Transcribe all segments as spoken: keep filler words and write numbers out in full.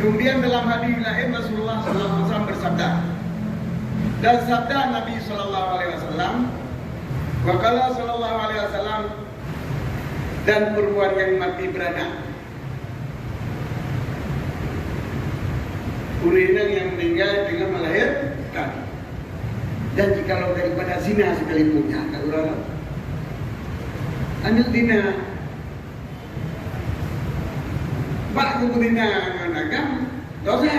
Kemudian dalam hadis lain Rasulullah sallallahu alaihi wasallam bersabda, dan sabda Nabi sallallahu alaihi wasallam, wa qala sallallahu alaihi wasallam, dan perempuan yang mati beranak. Ureueng inong nyang meuninggai teungoh melahirkan. Dan jikalau daripada zina sekalipun, nyan ka uroe lom. Aneuk zina, bak geubeuzina ngon agam, dosa.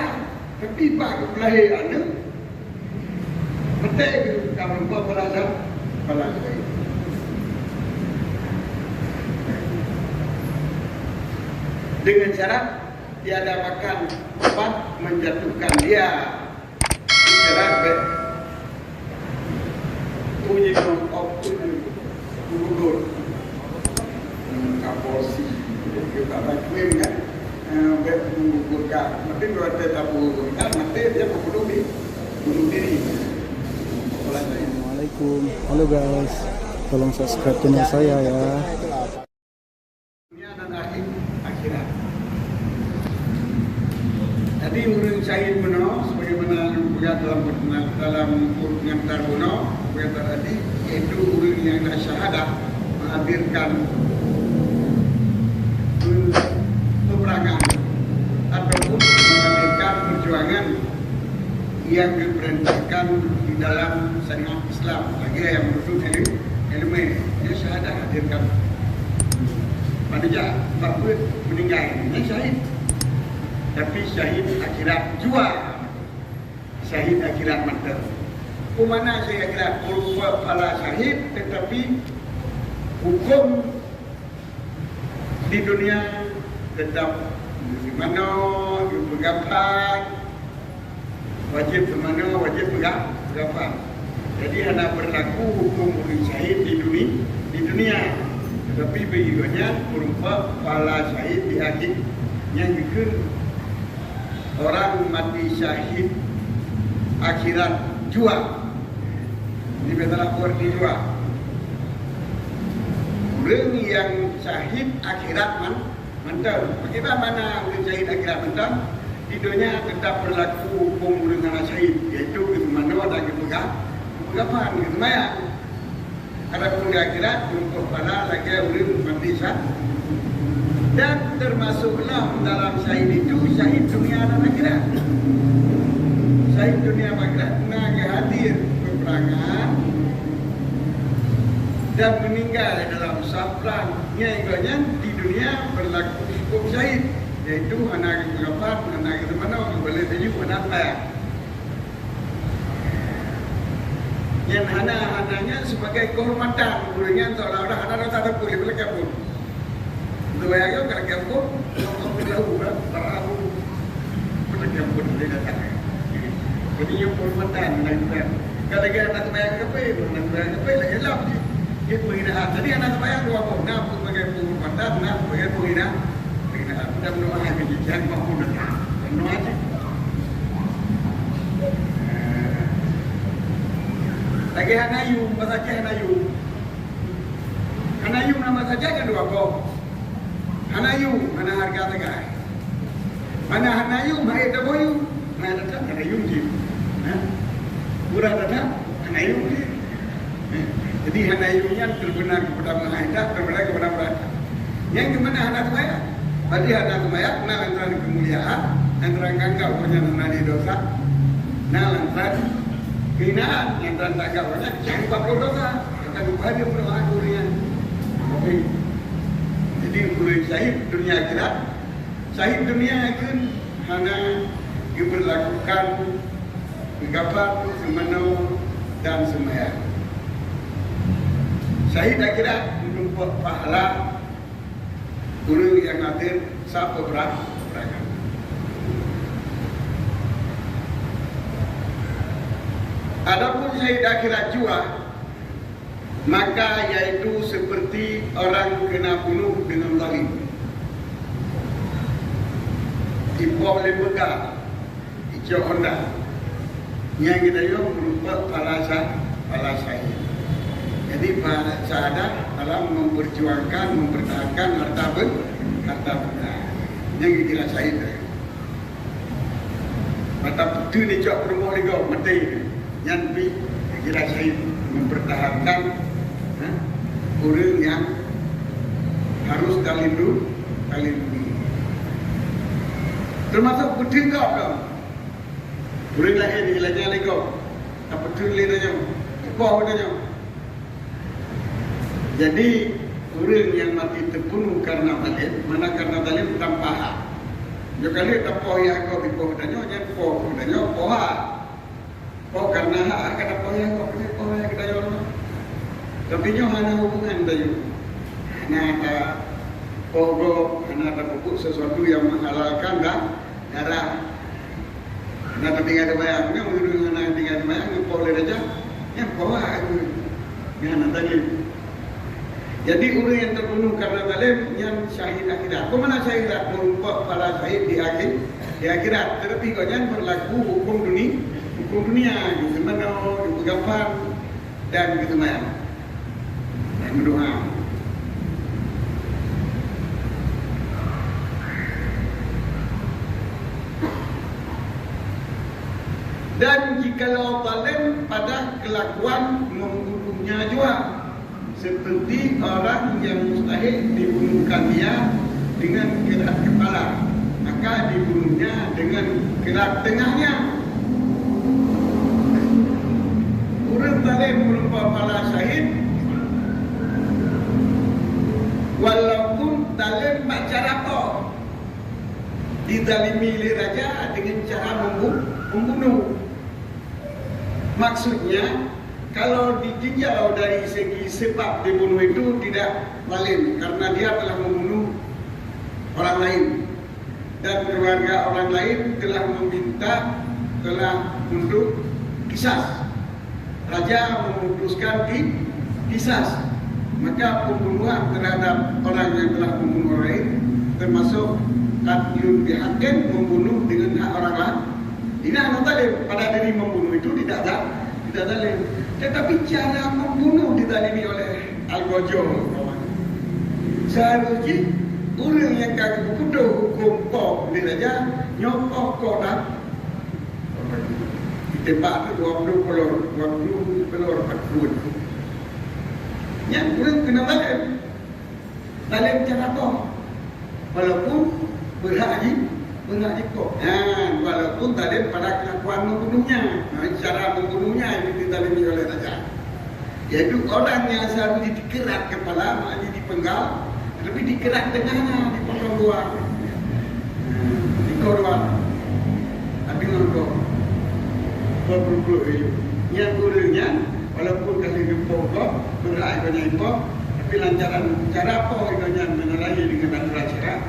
Tapi bak geupeulahé aneuk, Meuté ka meurumpok balasan, balasan. Dengan syarat tiada makan obat menjatuhkan dia. Syarat bèk punyi nong op punyi gugur. Hmm, kaposi. Kita tak krim kan? Eh, bèk menggugurkan. Tapi kalau dia tak menggugurkan, mati dia membunuh diri. Bunuh diri. Assalamualaikum. Halo guys, tolong subscribe channel saya ya. Dunia dan akhir, akhirat. Jadi ureueng syahid bunoe, sebagaimana peugah dalam, dalam pengantar bunoe, peugah tadi, yaitu ureueng nyang na syahadah menghadirkan peperangan ataupun menghadirkan perjuangan yang diperintahkan di dalam syariat Islam. Lagèe nyang menuntut ilmu, ilmu, dia syahadah hadirkan. Pada jak bak peuet meuninggai, nyan syahid. Tapi syahid akhirat jua. Syahid akhirat mantong. Peue makna syahid akhirat? Berupa pahala syahid, tetapi hukum di dunia tetap geuseumanoe, geupeugafan, wajéb seumanoe, wajéb peugah, peugafan. Jadi hana berlaku hukum ureueng syahid di duni-, di dunia. Tetapi bagi gobnyan meureumpok pahala syahid di akhé. Nyang geukheun orang mati syahid akhirat jua. Di Baitullah Qurdi jua. Ureueng nyang syahid akhirat man-, mantong. Bagaimana ureueng syahid akhirat mantong? Di donya tetap berlaku hukum ureueng hana syahid, yaitu geuseumanoe dan geupeugah, geupeugafan, geuseumayang. Adapun di akhirat, meureumpok pahala lagèe ureueng mati syah-, dan termasuk lom dalam syahid itu, syahid dunia dan akhirat. Syahid dunia dan akhirat na geuhadir peperangan dan meuninggai dalam saf prang. Nyan gobnyan di dunia berlaku hukum syahid, yaitu hana geupeugafan, hana geuseumanoe, geubalek laju, hana seumayang. Nyan hana, hana nyan sebagai kehormatan. Ureueng nyan seolah-olah hana dosa sapeue, leubeh lagèe phon. Untuk bayang nyoe ka lagèe phon, untuk tahu, kan? Tahu. Lagèe phon, dia datang. Jadi, nyoe kehormatan, hana dosa. Ka lagèe hana seumayang kafé, hana seumayang kafé, lagèe lom jih. Jeuet penghinaan. Jadi, hana seumayang dua boh. Na sebagai penghormatan, na sebagai penghinaan. Penghinaan. Dan doa yang demikian mampu datang. Doa jih. Lagèe hana yum, bahasa Aceh hana yum. Hana yum nama saja kan dua boh. Hana yum, hana harga sagai. Mana hana yum, hai taboh yum. Nah, tetap hana yum jih. Nah, murah tetap hana yum jih. Jadi hana yum nyan terbeuna kepada meuhai that, terbeuna kepada murah that. Nyang di mana hana seumayang? Berarti hana seumayang na lantaran keumuliaan, lantaran ka anggap ureueng nyan hana lé dosa, na lantaran keuhinaan, lantaran ka anggap ureueng nyan nyang ka ploh dosa, akan upah dia ploh ureueng nyan. Tapi, jadi ureueng syahid dunia akhirat, syahid dunia kheun hana geuberlakukan geupeugafan, seumanoe dan seumayang. Syahid akhirat meureumpok pahala ureueng nyang hadir saf peupeurang-, peperangan. Adapun syahid akhirat jua, maka yaitu seperti orang kena bunuh dengan zalim. Ipom lé beuka, icok honda. Nyang geutanyoe meureumpok pahala sya-, pahala syahid. Jadi, pahala syahadah dalam memperjuangkan, mempertahankan harta ben-, harta benda. Nyang geukira syahid tadi. Keu nicok peurumoh lé gob maté, nyan pih kira syahid mempertahankan, ha, ureuëng nyang harus talindung, talindungi. Teumasok peuteuk gob lom. Ureuëng laén ilanya lé gob, tapeuteuk lé tanyoe, ipoh tanyoe. Jadi, ureuëng nyang maté teubunoh kareuna zalem, mana kareuna zalem tanpa hak. Nyoe ka lheueh tapoh yah gob ipoh tanyoe, nyan poh tanyoe, poh hak. Poh kareuna hak, hak ka tapoh yah gob, nyan poh yah geutanyoe. Tapi nyoe hana hubungan tanyoe. Hana tapoh gob, hana tapeubuet sesuatu nyang menghalalkan da-, darah. Na teutinggai teumayang, nyoe ureuëng hana teutinggai teumayang, nyoe poh lé raja, nyan poh agui. Nyan hana teutinggai. Jadi, ureuëng nyang teubunoh kareuna zalem, nyan syahid akhirat. Peue makna syahid akhirat? Meurumpok pahala syahid di akhir, di akhirat. Tetapi gobnyan berlaku hukum duni-, hukum dunia, di seumanoe, di peugafan, dan geuseumayang dan meudoa. Dan jikalau zalem pada kelakuan membunuhnya jua, seperti orang yang mustahil dibunuhkan dia dengan kerat kepala, maka dibunuhnya dengan kerat tengahnya. Ureuëng zalem meurumpok pahala syahid, walaupun zalem bak cara po, dizalimi lé raja dengan cara membu-, membunuh. Maksudnya, kalau ditinjau dari segi sebab dibunuh itu tidak zalem, karena dia telah membunuh orang lain. Dan keluarga orang lain telah meminta, telah untuk kisas. Raja memutuskan ki-, kisas. Maka pembunuhan terhadap orang yang telah membunuh orang lain termasuk qatlun bihaqqin, membunuh dengan hak orang lain. Ini anak zalim, pada diri membunuh itu tidak za-, tidak zalim. Tetapi cara membunuh dizalimi oleh Algojo, kawan. Seharusnya ureuëng nyang ka geupeuduek huköm po lé raja, nyoe po kona. Ditembak tu dua puluh pelor, dua puluh pelor, empat puluh. Nyan ureuëng keuneuk zalem. Zalem cara po. Walaupun berhak ji-, berhak jipok. Nyan, walaupun zalem pada kelakuan membunuhnya. Nah, cara membunuhnya yang dizalimi oleh raja. Yaitu orang yang seharusnya dikerat kepala, maknanya dipenggal, tapi dikerat tengahnya, dipotong dua. Nah, dikor dua. Tapi ngon kok. Kok peluk-peluk. Nyan ureuëng nyan, walaupun ka lheueh geupoh gob, berhak gobnyan ipoh, tapi lantaran cara poh gobnyan menyalahi dengan aturan syarak,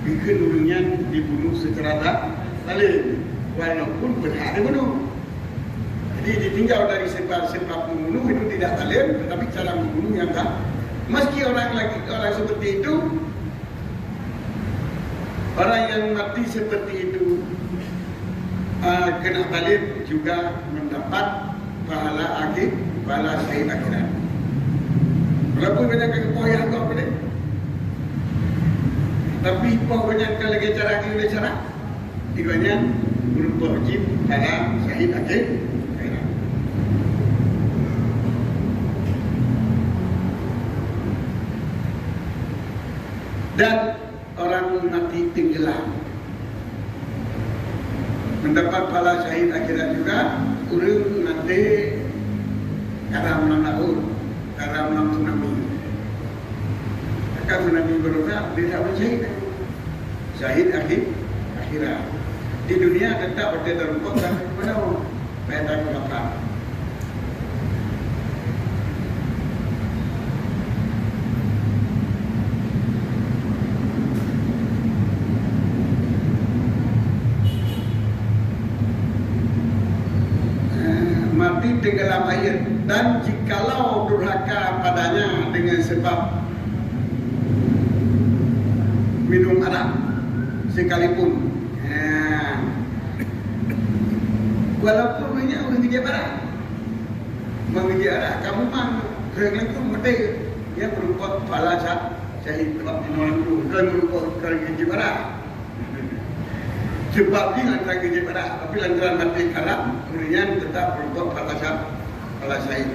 geukheun ureuëng nyan dibunuh secara za-, zalim, walaupun berhak dibunuh. Jadi, ditinjau dari sebab-sebab membunuh itu tidak zalim, tetapi cara membunuh yang za-, meski orang lagi, orang seperti itu, orang yang mati seperti itu, ah, kena zalim juga mendapat pahala akhir, pahala syahid akhirat. Walaupun banyak kata poh yang kau boleh, tapi poh banyak kali lagi cara, lagi cara, Ibanyan merupakan jin para syahid akhir akhirat. Dan orang mati tenggelam mendapat pahala syahid akhirat juga. Ureuëng mati karam lam laut, karam lam tsunami. Maka tsunami barosa, dia tak bersyahid. Syahid akhir, akhirat. Di dunia tetap ada dalam kota penuh. Peta kelapa. Eh, mati tenggelam air. Dan jikalau durhaka padanya dengan sebab minum arak sekalipun. Ha. Walaupun banyak orang kerja barat. Orang kerja barat, kamu mang, orang lain pun mati. Dia berupa pahala syah-, syahid sebab minum arak. Bukan berupa orang kerja barat. Sebab jih lantaran keujeuet barat, tapi lantaran maté karam, ureuëng nyan teutap meurumpok pahala syah-, pahala syahid.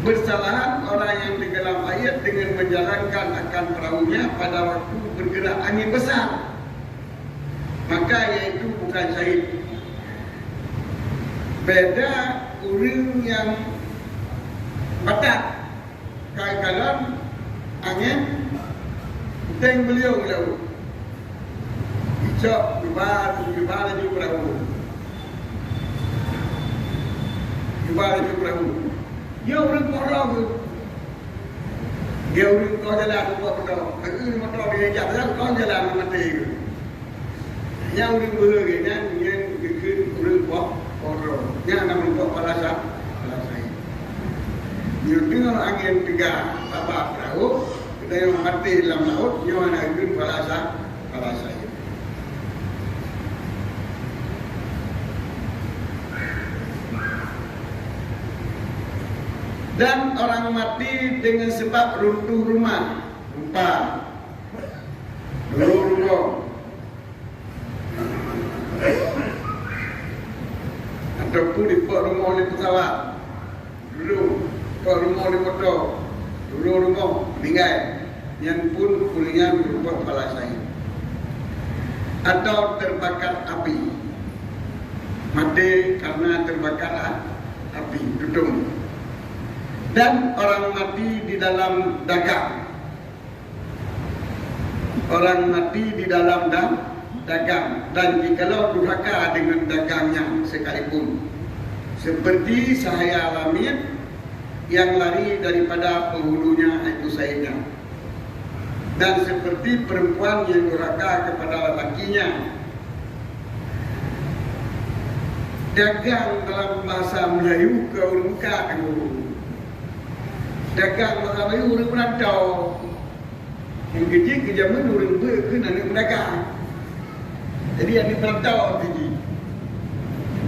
Bersalahan orang yang tenggelam ayat dengan menjalankan akan perahunya pada waktu bergerak angin besar, maka ia itu bukan syahid. Beda ureuëng nyang batat, ka kalon angén, teunteng beuliong laôt. Icok, cuba, cuba laju peurahô. Cuba laju peurahô. Nyoe ureuëng poh droe geuh. Dia ureuëng koh jalan, buat moto. Tapi moto dia jak jalan, koh jalan, maté geuh. Nyang ureuëng beuhe geuh nyan, nyan geukheun ureuëng poh, poh droe. Nyan na meurumpok pahala syah-, pahala syahid. Nyoe teungoh angén teuga saba peurahô, geutanyoe maté lam laôt, nyoe na geukheun pahala syah-, pahala syahid. Dan orang mati dengan sebab runtuh rumah, gempa, rurung rumoh, ataupun dipok rumoh lé peusawat, dulu, dipok rumoh lé moto, dulu rumoh, meuninggai, nyan pun ureuëng nyan meurumpok pahala syahid. Atau terbakar api, maté karena terbakar a-, api, tutong. Dan orang mati di dalam dagang, orang mati di dalam da-, dagang, dan jikalau durhaka dengan dagangnya sekalipun, seperti sahaya lamiet yang lari daripada penghulunya, yaitu syahidnya, dan seperti perempuan yang durhaka kepada lakinya. Dagang dalam bahasa Melayu keu ureuëng meukat, dagang bahasa Melayu ureuëng meurantau. Nyang keujeuet keu jameun ureuëng beuet kheun aneuëk meudagang. Jadi aneuëk peurantau arti jih.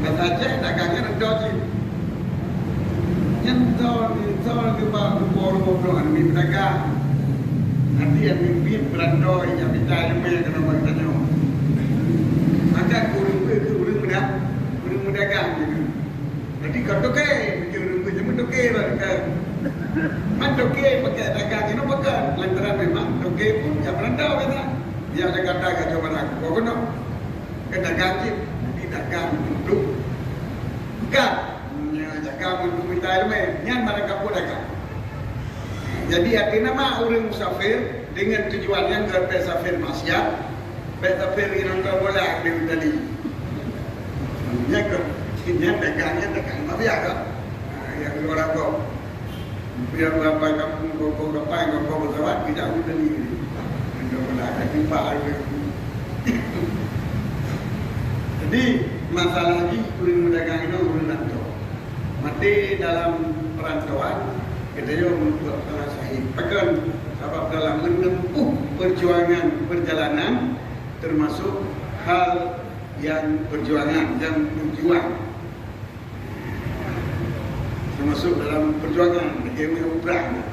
Bahasa Aceh dagang nyan rantau cit. Nyan soe, soe geuba geupo rumoh droe aneuëk meudagang. Arti aneuëk miet peurantau nyang mita ileumèe keunoe bak tanyoe. Maka ureuëng beuet keu ureuëng meuda-, ureuëng meudagang jih. Jadi ka toke, ureuëng beuet jameun toke bak ka. Man toke pakai dagang inoe pakai, lantaran memang toke pun jak meurantau biasa. Dia ada kata gak coba nak, kau kena. Kan dagang cit, jadi dagang untuk peugah. Nya, dagang untuk mita ileumèe. Nyan barang kapeue dagang. Jadi, arti nama ureuëng musafir dengan tujuan nyang ka musafir maksiat, baik musafir ngon nonton bola di Itali. Nya ke, nya dagang, nya dagang maksiat ke? Ha, yang luar agama. Biar berapa kampung, koko kapai, koko pesawat, tidak ada lagi. Nonton bola, ada jumpa lagi. Jadi, masalah lagi, ureuëng meudagang inoe, ureuëng rantau. Maté dalam perantauan, geutanyoe meurumpok pahala syahid. Pakon? Sabab dalam menempuh perjuangan perjalanan termasuk hal yang perjuangan, yang tujuan. Termasuk dalam perjuangan, bagi ureuëng perang.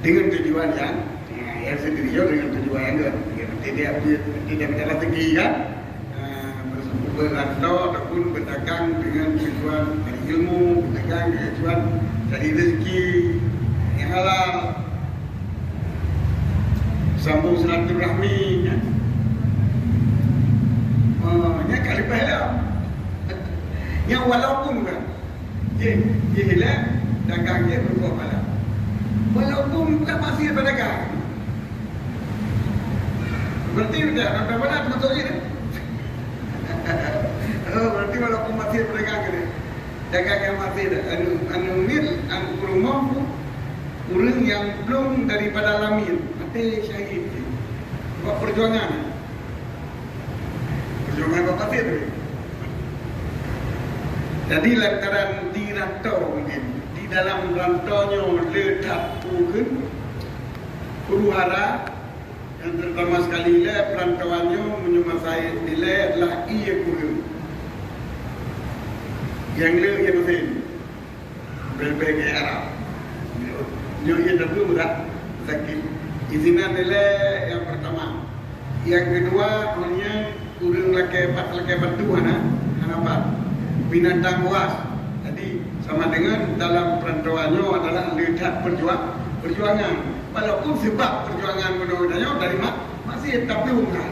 Dengan tujuan yang, ya, yang sendiri juga dengan tujuan yang enggak. Ya, nanti dia, nanti dia minta rezeki, kan? Ah, berantau ataupun berdagang dengan tujuan cari ilmu, berdagang dengan tujuan cari rezeki yang halal. Sambung silaturahmi, ya. Oh, nya ka leubeh lah. Nya walaupun kan, Jih, jih ilèe, dagang jih meurumpok pahala. Walaupun bukan maksiat pedagang. Berarti udah, udah pahala termasuk jih, kan? Oh, berarti walaupun maksiat pedagang, kan? Dagang nyang maksiat, anu, anu miet, anu rumoh, ureuëng nyang blong daripada lamiet, maté syahid. Sebab perjuangan. Perjuangan bak maté tu. Jadi, lantaran di rantau mungkin, di dalam rantau nyoe le that peue kheun, huru-hara, yang terutama sekali le perantauan nyoe meunyoe masa ilèe adalah ié kureueng. Nyang le ié meusén. Bèk-bèk gaya Arab. Nyoe ié teupeu berat, sakét. Isinan ilèe nyang pertama. Nyang keudua, ureuëng nyan ureuëng lakée pat, lakée batu hana, hana pat. Binatang buas. Jadi, sama dengan dalam perantauan nyoe adalah le that perjuang-, perjuangan. Walaupun sebab perjuangan bunoe tanyoe dari mak-, maksiat, tapi umat.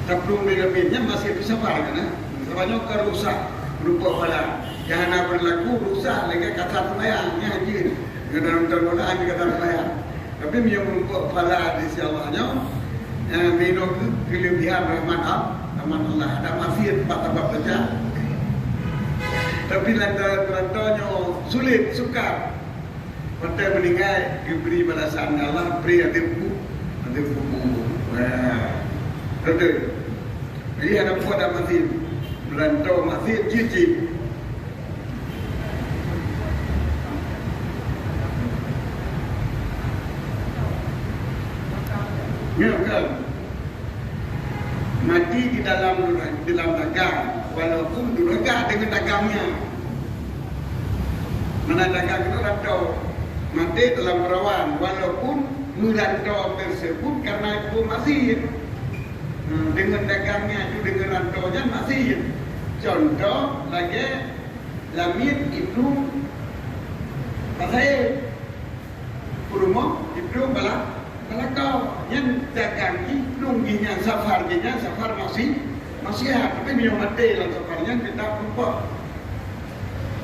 Tapi umat nyan maksiat itu sabar kan, eh? Sabar nyoe kan rusak, rupa pala. Nyang hana berlaku rusak lagée kata sembahyang, nyan jeuet. Ngon dalam Al-Quran kata sembahyang. Tapi meunyoe meurumpok pala di sisi Allah nyoe, eh, meunoe keu-, keulebihan rahmat Al-, rahmat Allah. Ada maksiat bak sabab saja. Tapi lantaran perantau nyoe sulit, sukar. Watée meuninggai, geubri balasan Allah, bri ateueh ku-, ateueh kubur. Wah. Betul. Jadi, hana peue ada maksiat. Perantau maksiat jijik. Ya, kan? Mati di dalam, di dalam dagang, walaupun durhaka dengan dagangnya. Mana dagang itu rantau, mati dalam perawan, walaupun merantau tersebut karena itu maksiat. Hmm, dengan dagangnya itu, dengan rantaunya maksiat. Contoh lagi, Lamit Ibnu Al-Sayyid. Peurumoh, Ibnu Bala-, Balako. Nyan dagang jih, lôn jih nyan, safar jih nyan, safar maksi-, maksiat. Tapi meunyoe maté lam safar nyan, kita meurumpok.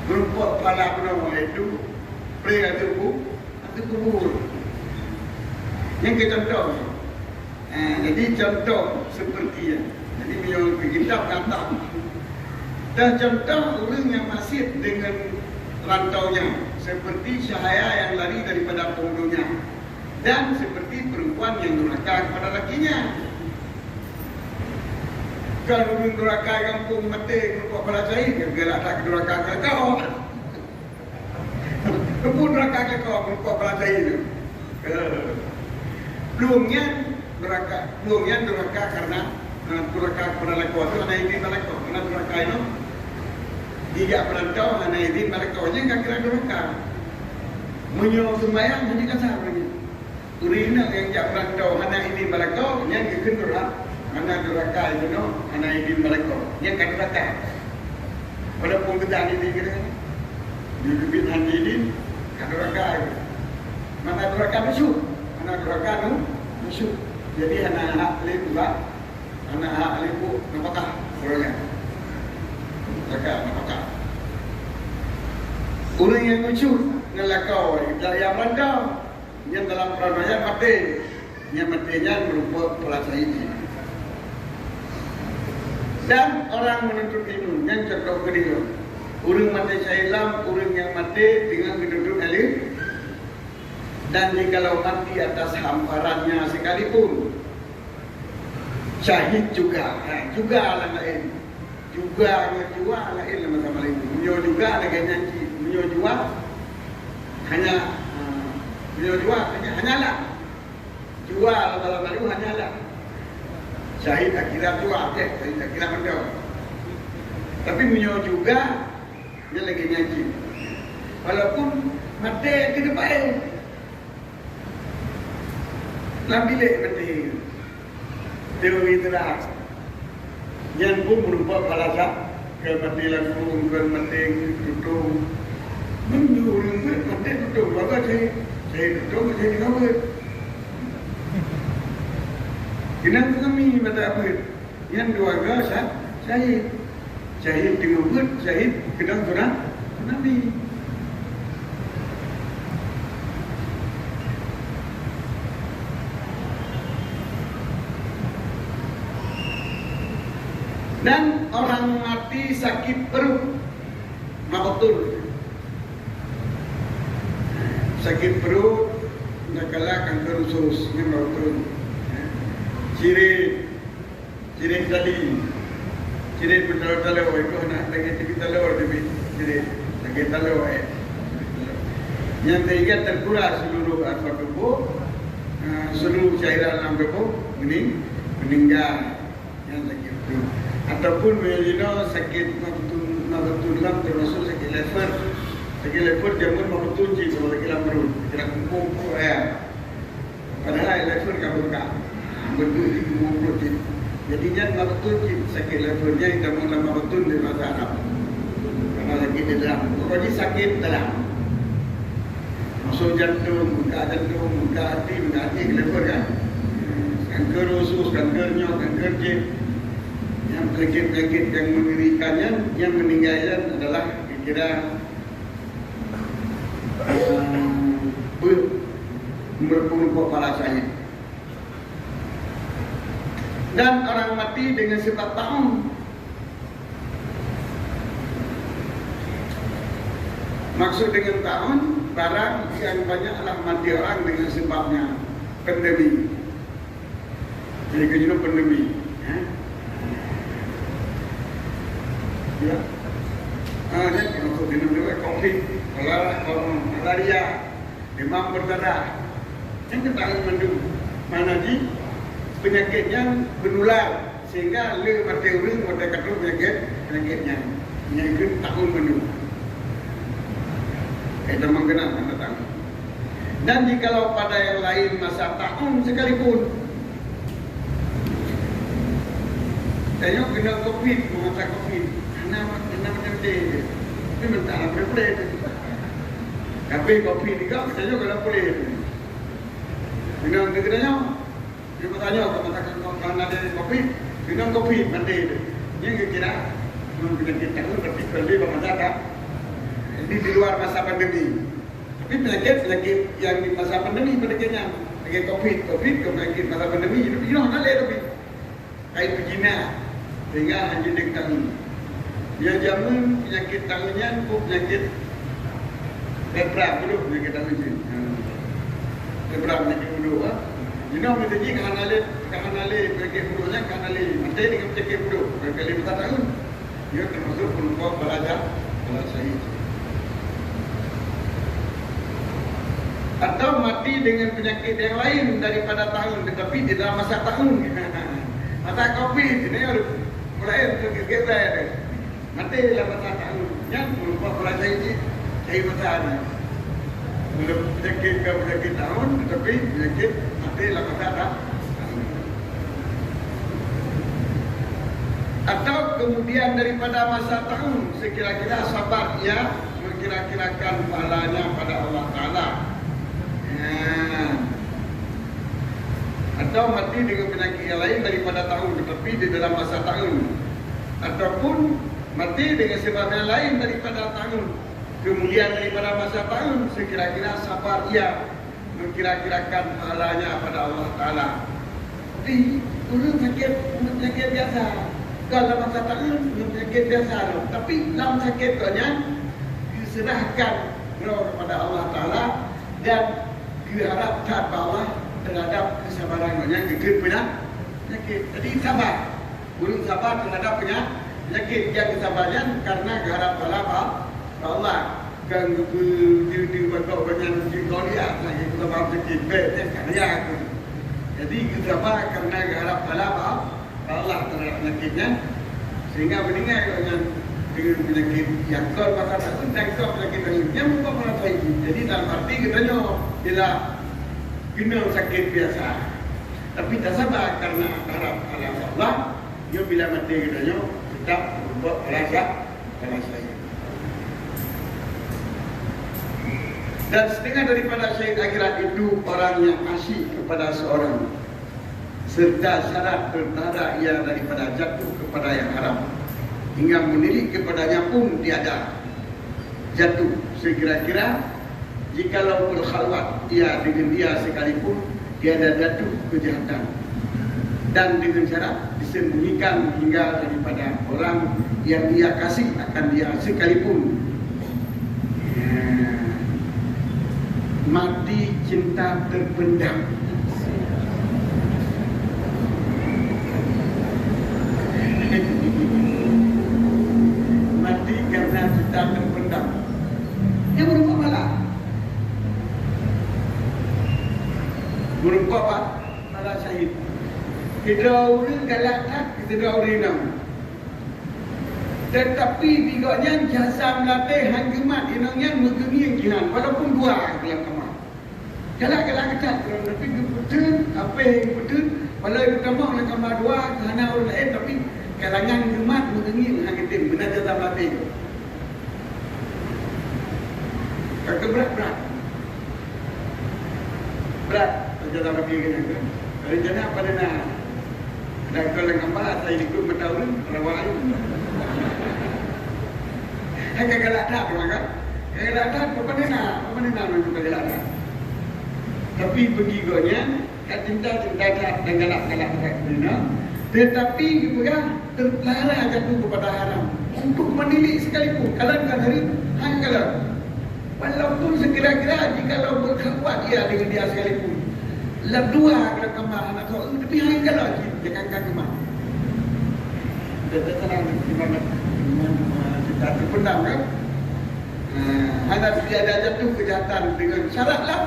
Meurumpok pala bunoe, yaitu pré ateueh ku-, ateueh kubur. Nyan keu contoh. Eh, jadi contoh seperti nyan. Jadi meunyoe kitab kata. Dan contoh ureuëng nyang maksiat dengan rantaunya, seperti cahaya yang lari daripada penghulunya, dan seperti perempuan yang durhaka kepada lakinya. Kan ureuëng durhaka nyang pun maté, meurumpok pala syahid, galak that durhaka keu kau. Keupeue durhaka keu kau, meurumpok pala syahid tu? Eh. Plueng nyan durhaka, plueng nyan durhaka karena, eh, durhaka kepada lakoe tu hana idin bak lakoe. Karena durhaka nyoe, jijak perantau hana idin bak lakoe, nyan ka kira durhaka. Meunyoe sembahyang, jadi kasar lagée. Ureuëng inong nyang jak perantau hana idin bak lakoe, nyan geukheun durha-, hana durhaka, inong hana idin bak lakoe. Nyan ka durhaka. Walaupun geutanyoe idin keu, di bibit hana idin, ka durhaka. Mana durhaka nusyuz, mana durhaka nu-, nusyuz. Jadi hana hak lé bak, hana hak lé bak nafakah. Ureuëng nyan. Durhaka nafakah. Ureuëng nyang nusyuz ngon lakoe, jak jak perantau. Nyan dalam peuranoe nyan maté. Nyan maté nyan meurumpok pala syahid jih. Dan orang menuntut ilmu, nyan contoh keudua. Ureuëng maté syahid lam, ureuëng nyang maté deungon geutuntut ilmu. Dan jikalau mati atas hamparannya sekalipun, syahid juga. Ha, juga lam laén. Juga ngon jua laén lam bahasa Melayu. Meunyoe juga lagée nyan cit. Meunyoe jua hanya, ha, meunyoe jua hanya, hanyalah. Jua lam bahasa Melayu hanyalah. Syahid akhirat jua, okey, syahid akhirat mantong. Tapi meunyoe juga, nyan lagée nyan cit. Walaupun maté keu teumpat, lam bilék maté. Teori teura. Nyan pun meurumpok pala syah-, keu maté langsung, keu maté tutong. Meunyoe ureuëng beuet maté tutong, maka syahid, syahid tutong, syahid deungon beuet. Keunong tsunami mata beuet. Nyan dua ga sya-, syahid. Syahid deungon beuet, syahid keunong tuna-, tsunami. Dan orang mati sakit perut, mabtun. Sakit perut, nyang kala kanker usus, nyan mabtun. Cirét, Cirét tali. Cirét meutaloe-taloe, itu aneuk lagée teubiet taloe, teubiet cirét. Lagée taloe, eh. Nyang teuingat teukuras seluruh anggota tuboh, eh, seluruh cairan lam tuboh meuning-, meuninggai. Nyan sakét perut. Ataupun meunyoe jinoe sakét mabtun, mabtun lam teumasuk sakét lever. Sakét lever jameun mabtun cit, sakét lam perut. Sakét lam kumpung, ya. Padahai level ka beukah. Beutôi di lima puluh cit. Jadi nyan lima beutôi cit sakét lever nyan, ita meunan lima beutôi di bahasa Arab. Karena sakét di dalam. Pokoknya sakét dalam. Masuk jantung, buka jantung, buka hati, buka hati ke lever kan. Kanker usus, kanker nyok, kanker cit. Yang penyakit-penyakit yang mengerikan nyan, yang meninggal nyan adalah kira-kira, eh, ber-, meureumpok-reumpok para syahid. Dan orang mati dengan sebab taun. Maksud dengan taun, barang yang banyaklah mati orang dengan sebabnya, pandemi. Jadi, keu jinoe pandemi, eh? Ya. Ah, nyan keuneuk keu jinoe covid, malar-, malaria, demam berdarah. Nyan keu taun mandum. Mana di penyakit nyan menular sehingga le maté ureueng watèe ka troh penyakit, penyakit nyan. Nyan keu taun mandum. Eh, tamong keunan, tanda tangan. Dan jikalau pada yang lain masa taun sekalipun, tanyoe keunoe covid, masa covid, hana, hana macam tu. Tapi mentah lah boleh-boleh tu. Tapi covid juga, tanyoe keunoe boleh tu. Keunoe keu tanyoe. Dia bertanya, kalau katakan kau kan ada covid, kena covid, mati tu. Dia kira, memang penyakit taun, tapi kalau dia bermasalah, ini di luar masa pandemi. Tapi penyakit, penyakit yang di masa pandemi, penyakitnya, penyakit covid, covid, ke penyakit masa pandemi, itu dia hana lé tapi. Kait peujinak, sehingga hanya diketahui. Nyang jameun penyakit taun nyan, peue penyakit lepra, buluk penyakit taun nyan. Ha. Lepra penyakit buluk, ha. Jinoe meuteujih ka hana lé, ka hana lé penyakit buluk nyan, ka hana lé. Maté dengan penyakit buluk, barangkali masa taun. Ia termasuk penumpang balaja, balaja syahid. Atau mati dengan penyakit yang lain daripada taun, tetapi di dalam masa taun. Masa covid, ini mulai tergeser. Mati dalam masa taun. Yang penumpang balaja syahid, syahid masa ni. Belum penyakit ke penyakit taun, tetapi penyakit mati dalam masa taun. Atau kemudian daripada masa taun, sekira-kira sabar ia, mengkira-kirakan pahalanya pada Allah Taala. Ya. Atau mati dengan penyakit yang lain daripada taun, tetapi di dalam masa taun. Ataupun mati dengan sebab yang lain daripada taun, kemudian daripada masa taun, sekira-kira sabar ia, mengkira-kirakan pahalanya pada Allah Taala. Tapi ureueng sakét, ureueng sakét biasa. Kalau masa taun, ureueng sakét biasa lom. Tapi lam sakét gobnyan, geuseurahkan droe kepada Allah Taala dan geuharap that bak Allah terhadap kesabaran gobnyan geukheun peuna-, penyakit. Jadi sabar. Ureueng sabar terhadap penya-, penyakit. Nyang sabar nyan karena geuharap pahala bak Allah. Kan geupeu-, di, di, bak gobnyan di Goliat lagi sabar penyakit. Bèk nyan karya aku. Jadi geusabar karena geuharap pahala bak Allah terhadap penyakit nyan. Sehingga meuninggai gobnyan dengan penyakit nyang kon masa taun dan kon penyakit laén. Nyang muka masa taun. Jadi dalam arti geutanyoe ialah keunoe sakét biasa. Tapi tasabar karena harap pahala Allah, nyoe bila maté geutanyoe tetap berbuat pahala syah-, pahala syahid. Dan setengah daripada syahid akhirat itu orang yang asyik kepada seorang, serta syarat tertara ia daripada jatuh kepada yang haram, hingga menilik kepadanya pun tiada jatuh, sekira-kira jikalau berkhalwat ia dengan dia sekalipun, tiada jatuh kejahatan, dan dengan syarat disembunyikan hingga daripada orang yang ia kasih akan dia sekalipun. Ya. Mati cinta terpendam. Mati karena cinta terpendam. Dia meureumpok malah. Meureumpok apa? Para syahid. Sidroe ureueng galak that keu sidroe ureueng inong. Tetapi di gobnyan jasa meulaté han geumat, inong nyan meugeumieng jihan, walaupun dua lam kama. Galak-galak geutat, tapi geupeuteun, apé geupeuteun, Walau geutamong lam kama dua, hana ureueng laén, tapi kalangan geumat meungieng hana geutem, beuna jaza maté. Ka brat-brat. Brat jaza maté keunan. Rencana pada na. Dan kalau lam kama, saya ikut mata ureueng, rawa laén. Hai ka galak that, maka. Ka galak that, apa ni na? Apa ni na, memang ka galak that. Tapi bagi gobnyan, ka cinta-cinta that dan galak-galak that dunia, tetapi geupeugah terlarang jatuh kepada haram. Untuk menilik sekalipun, kalon ka hari, han kalon. Walaupun sekira-kira jikalau berkhabuat ia dengan dia sekalipun. Lam dua dalam kama hana kau, tapi han kalon cit, jangankan kama. Dan terkenal di mana, di mana, ah, kita terpendam, kan? Ah, hana tiada jatuh kejahatan dengan syarat lah.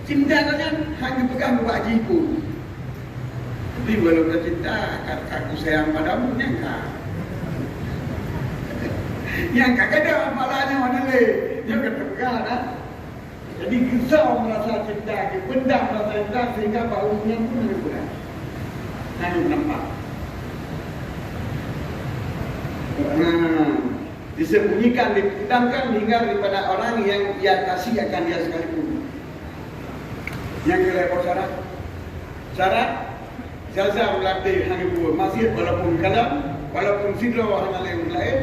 Cinta nyan hana peugah bak jih pun. Tapi walau ka cinta, ka, ka ku sayang padamu, nyan ka. Nyan ka kada, malah nyoe hana lé. Nyoe ka teupeugah dah. Jadi, geusam rasa cinta, geupendam rasa cinta, sehingga bak ureueng nyan pun hana peugah. Hana nampak. Nah, disembunyikan, dipendamkan hingga daripada orang yang ia kasih akan dia sekalipun. Nyang keulhèe boh syarat. Syarat, jaza meulaté hana geubuet maksiat walaupun kalon, walaupun sidroe hana lé ureueng laén.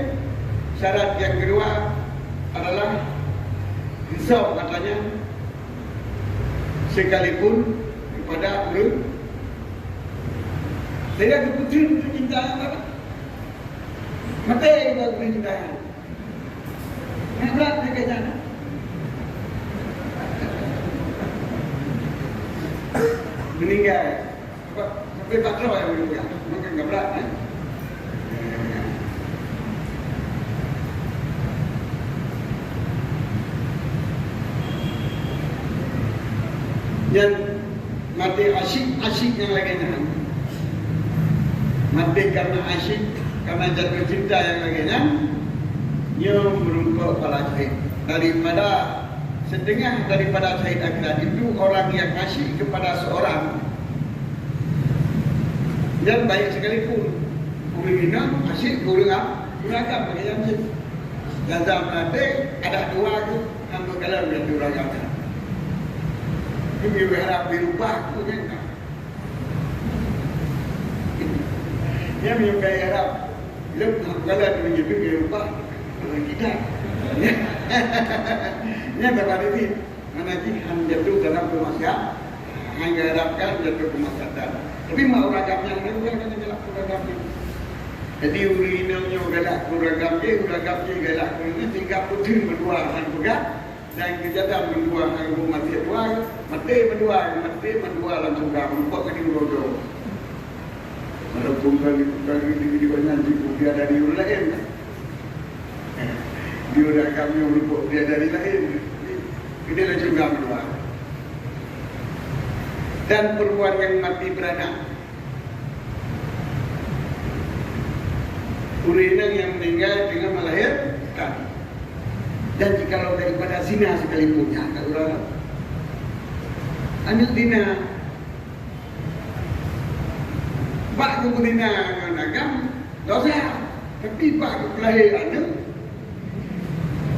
Syarat nyang keudua adalah geusam atra nyan sekalipun kepada ureueng. Sehingga geupeuteun keucintaan nyan. Maté bak keucintaan. Nyan brat lagèe nyan. Meuninggai. Sampai bak droe nyang meuninggai. Mungken ka brat, eh? Nyan maté asyik-asyik nyang lagèe nyan. Maté karena asyik, karena jatuh cinta nyang lagèe nyan, nyoe meurumpok pahala syahid. Daripada setengah daripada syahid akhirat itu orang yang asyik kepada seorang. Dan baik sekalipun ureueng inong asyik ureueng a-, ureueng agam lagèe nyan cit. Jaza meulaté ada dua tu, hamba kalon dan ureueng agam. Tapi harap dirubah tu kan. Nyan meunyoe ka Arab, lom hana galak meunyoe ka Arab, ureueng kita. Nyan teuma di sini. Mana jih han jatuh dalam kemaksiatan, han geuharapkan jatuh kemaksiatan. Tapi mak ureueng agam nyan, ureueng agam nyan galak keu ureueng agam nyan. Jadi ureueng inong nyoe galak keu ureueng agam jih, ureueng agam jih galak keu ureueng inong, sehingga peuteun meudua han peugah. Dan keu jadah meudua, hana geuboh maté dua, maté meudua, maté meudua lam syeuruga, meurumpok keu di uroe jroh. Walaupun kali, kali di, di banyak di, di ada di ureueng laén. Di ureueng agam meurumpok di ada di laén. Di, di lam syeuruga meudua. Dan perempuan yang mati beranak. Ureueng inong nyang meuninggai teungoh melahirkan. Dan jikalau daripada zina sekalipun, nyan ka ureueng aneuk zina. Bak geubeuzina ngon agam, dosa. Tapi bak geupeulahé aneuk,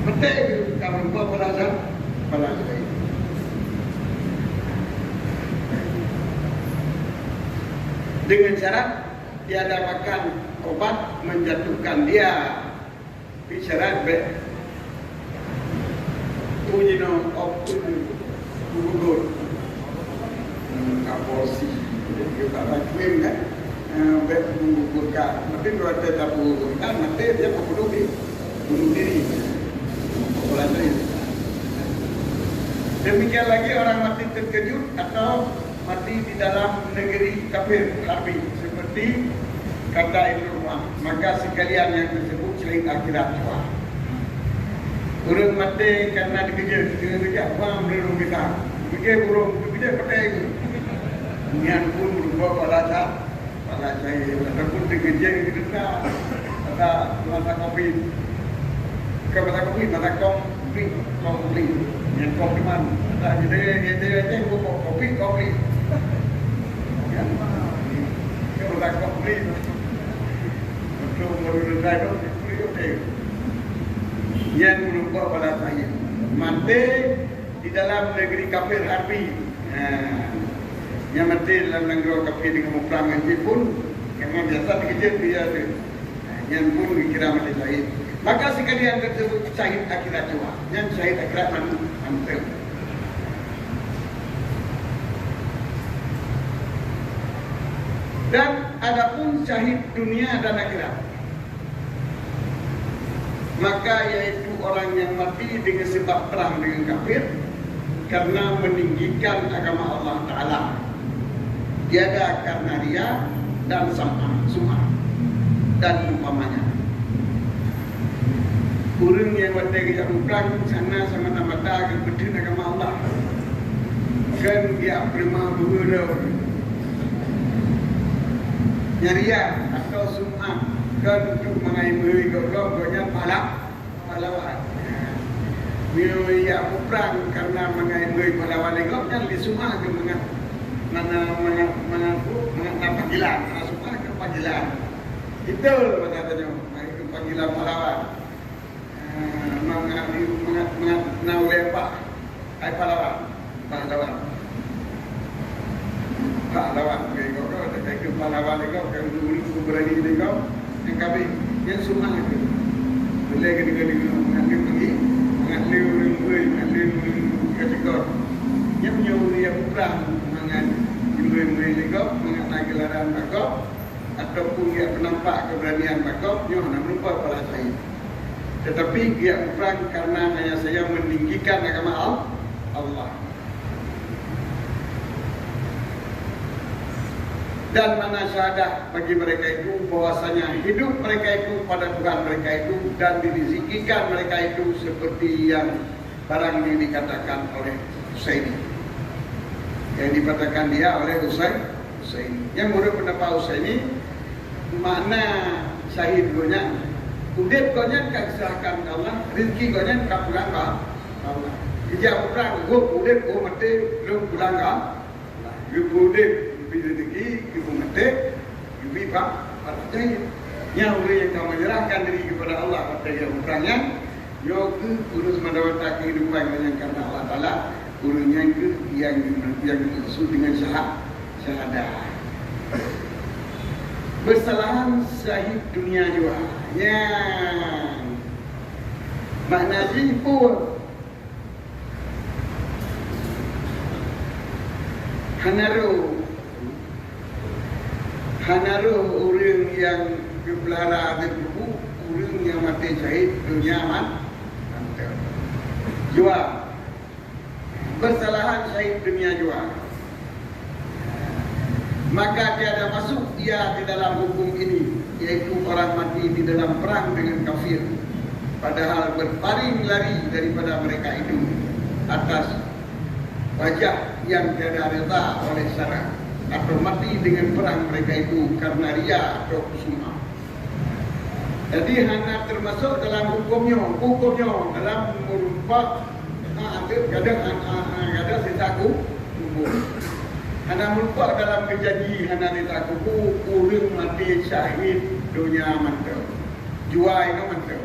maté ka meurumpok pahala sa-, pahala syahid. Dengan syarat tiada makan obat menjatuhkan dia. Tapi syarat bèk punyi no, op, punyi gugur. Hmm, aborsi. Jadi, kita tak klaim kan. Eh, bèk menggugurkan. Tapi kalau kita tak menggugurkan, nanti dia membunuh diri. Bunuh diri. Orang lain. Demikian lagi orang mati terkejut atau mati di dalam negeri kafir, harbi, seperti kata Ibnu Umar, maka sekalian yang tersebut syahid akhirat jua. Ureueng maté karena dikeujeuet, dikeujeuet, wah, meureuruh kita. Dikeujeuet burung, dikeujeuet petai tu. Nyan pun meurumpok pahala sa-, pahala syahid. Ataupun dikeujeuet keu tentara. Kata masa covid. Bukan masa covid, masa kom-, Kopi, kopi. Yang kopi man. Tak ada, dia, dia, dia, dia, kopi, kopi. Nyan meurumpok bala syahid maté di dalam negeri kafir harbi. Ha. Nyang maté dalam nanggroe kafir deungon muprang ngon jih pun, memang biasa teukeujot dia tu. Ha, nyan pun dikira maté syahid. Maka sekalian tersebut syahid akhirat jua. Nyan syahid akhirat man-, mantong. Dan adapun syahid dunia dan akhirat, maka yaitu orang yang mati dengan sebab perang dengan kafir karena meninggikan agama Allah Taala, tiada karena ria dan sama sum'ah dan umpamanya. Ureuëng nyang watée geujak muprang hana semata-mata geupeutheun agama Allah, kon geujak peuleumah beuhe lom. Nyang ria atau sum'ah, kon untuk mangai beuhe gob-gob, gobnyan pahala-, pahlawan. Meunyoe geujak muprang karena mangai beuhe pahlawan lé gob, nyan lé sum'ah keu mangat, mangat, mangat, mangat, mangat na panggilan, mangat sum'ah keu panggilan. Itu bahasa tanyoe, mangat keu panggilan pahlawan. Ah, mangat, mangat, mangat na ulée pak, hai pahlawan, pahlawan. Pahlawan, keu gob, keu pahlawan lé gob, keu ureuëng beurani lé gob, nyang kabeh, nyang sum'ah lé gob. Ulée keu deungoe-deungoe, mangat lé peugi, mangat lé ureuëng beue, mangat lé ureuëng ka cukop. Nyang meunyoe ureuëng nyang muprang, mangat beue-beue lé gob, mangat na geularan bak gob, ataupun geujak peunampak keberanian bak gob, nyoe hana meurumpok pahala syahid. Tetapi geujak muprang karena hanya saja meninggikan agama Al-, Allah. Dan mana syahadah bagi mereka itu bahwasanya hidup mereka itu pada Tuhan mereka itu dan dirizikikan mereka itu seperti yang barang yang dikatakan oleh Husaini. Yang dikatakan dia oleh Husain-, Husaini. Nyang menurut pendapat Husaini, makna syahid gobnyan, udeb gobnyan ka diserahkan keu Allah, rezeki gobnyan ka pulang keu Allah. Geujak muprang, gob udeb, gob maté, lom pulang keu Allah. Geupeuudeb, geubri rezeki, geupeumaté, geubri pa-, pahala syahid. Nyan ureuëng nyang ka menyerahkan diri kepada Allah watée geujak muprang nyan, nyoe kheueh ureuëng semata-mata kehidupan nyang karena Allah Taala, ureuëng nyan kheueh nyang, nyang dimaksud dengan syaha-, syahadah. Beusalahan syahid dunia jua. Nyan makna jih peue? Hana rhoh, hana rhoh ureuëng nyang geupeulara ateueh kubu, ureuëng nyang maté syahid donya man-, mantong. Jua. Beusalahan syahid dunia jua. Maka tiada masuk ia di dalam hukum ini, yaitu orang mati di dalam perang dengan kafir, padahal berpaling lari daripada mereka itu atas wajah yang tiada reda oleh syarak, atau mati dengan perang mereka itu karena ria atau sum'ah. Jadi, hana teumasok dalam huköm nyoe. Huköm nyoe dalam meurumpok, ha, gadôh, ha, ha, ha, gadôh sisa ku-, kubur. Hana meurumpok dalam geujanji, hana sisa kubur, ureuëng maté syahid donya mantong. Jua inoe mantong.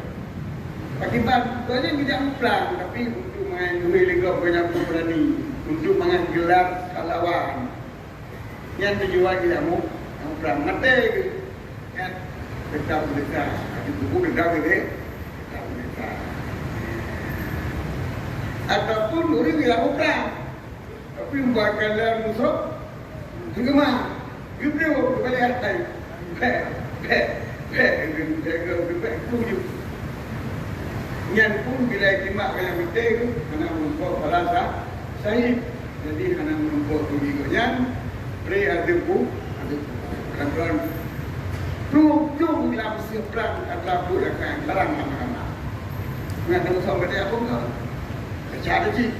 Pakiban, gobnyan geujak muprang, tapi untuk mangat keuhai lé gob gobnyan pun beurani. Untuk mangat gelar pahlawan. Nyan tujuan geujak mu-, muprang, maté geuh. Nyan, teutab meudesya. Di buku teutab geuh, teutab meudesya. Ataupun ureuëng geujak muprang, tapi meubakala musoh, geumah, geubloe, geubalek atai. Bèk, bèk, bèk, bèk, bèk, bèk, tuju. Nyan pun bila jimat nyang maté tu, hana meurumpok pahala sa-, syahid. Jadi, hana meurumpok tuju gobnyan, bri ateueh bu-, ateueh bu-, pelan-pelan. Plueng-plueng lam siprang atra bu lakang barang ramai-ramai. Nyan teumasok maté apa enggak? Pecah ada cit.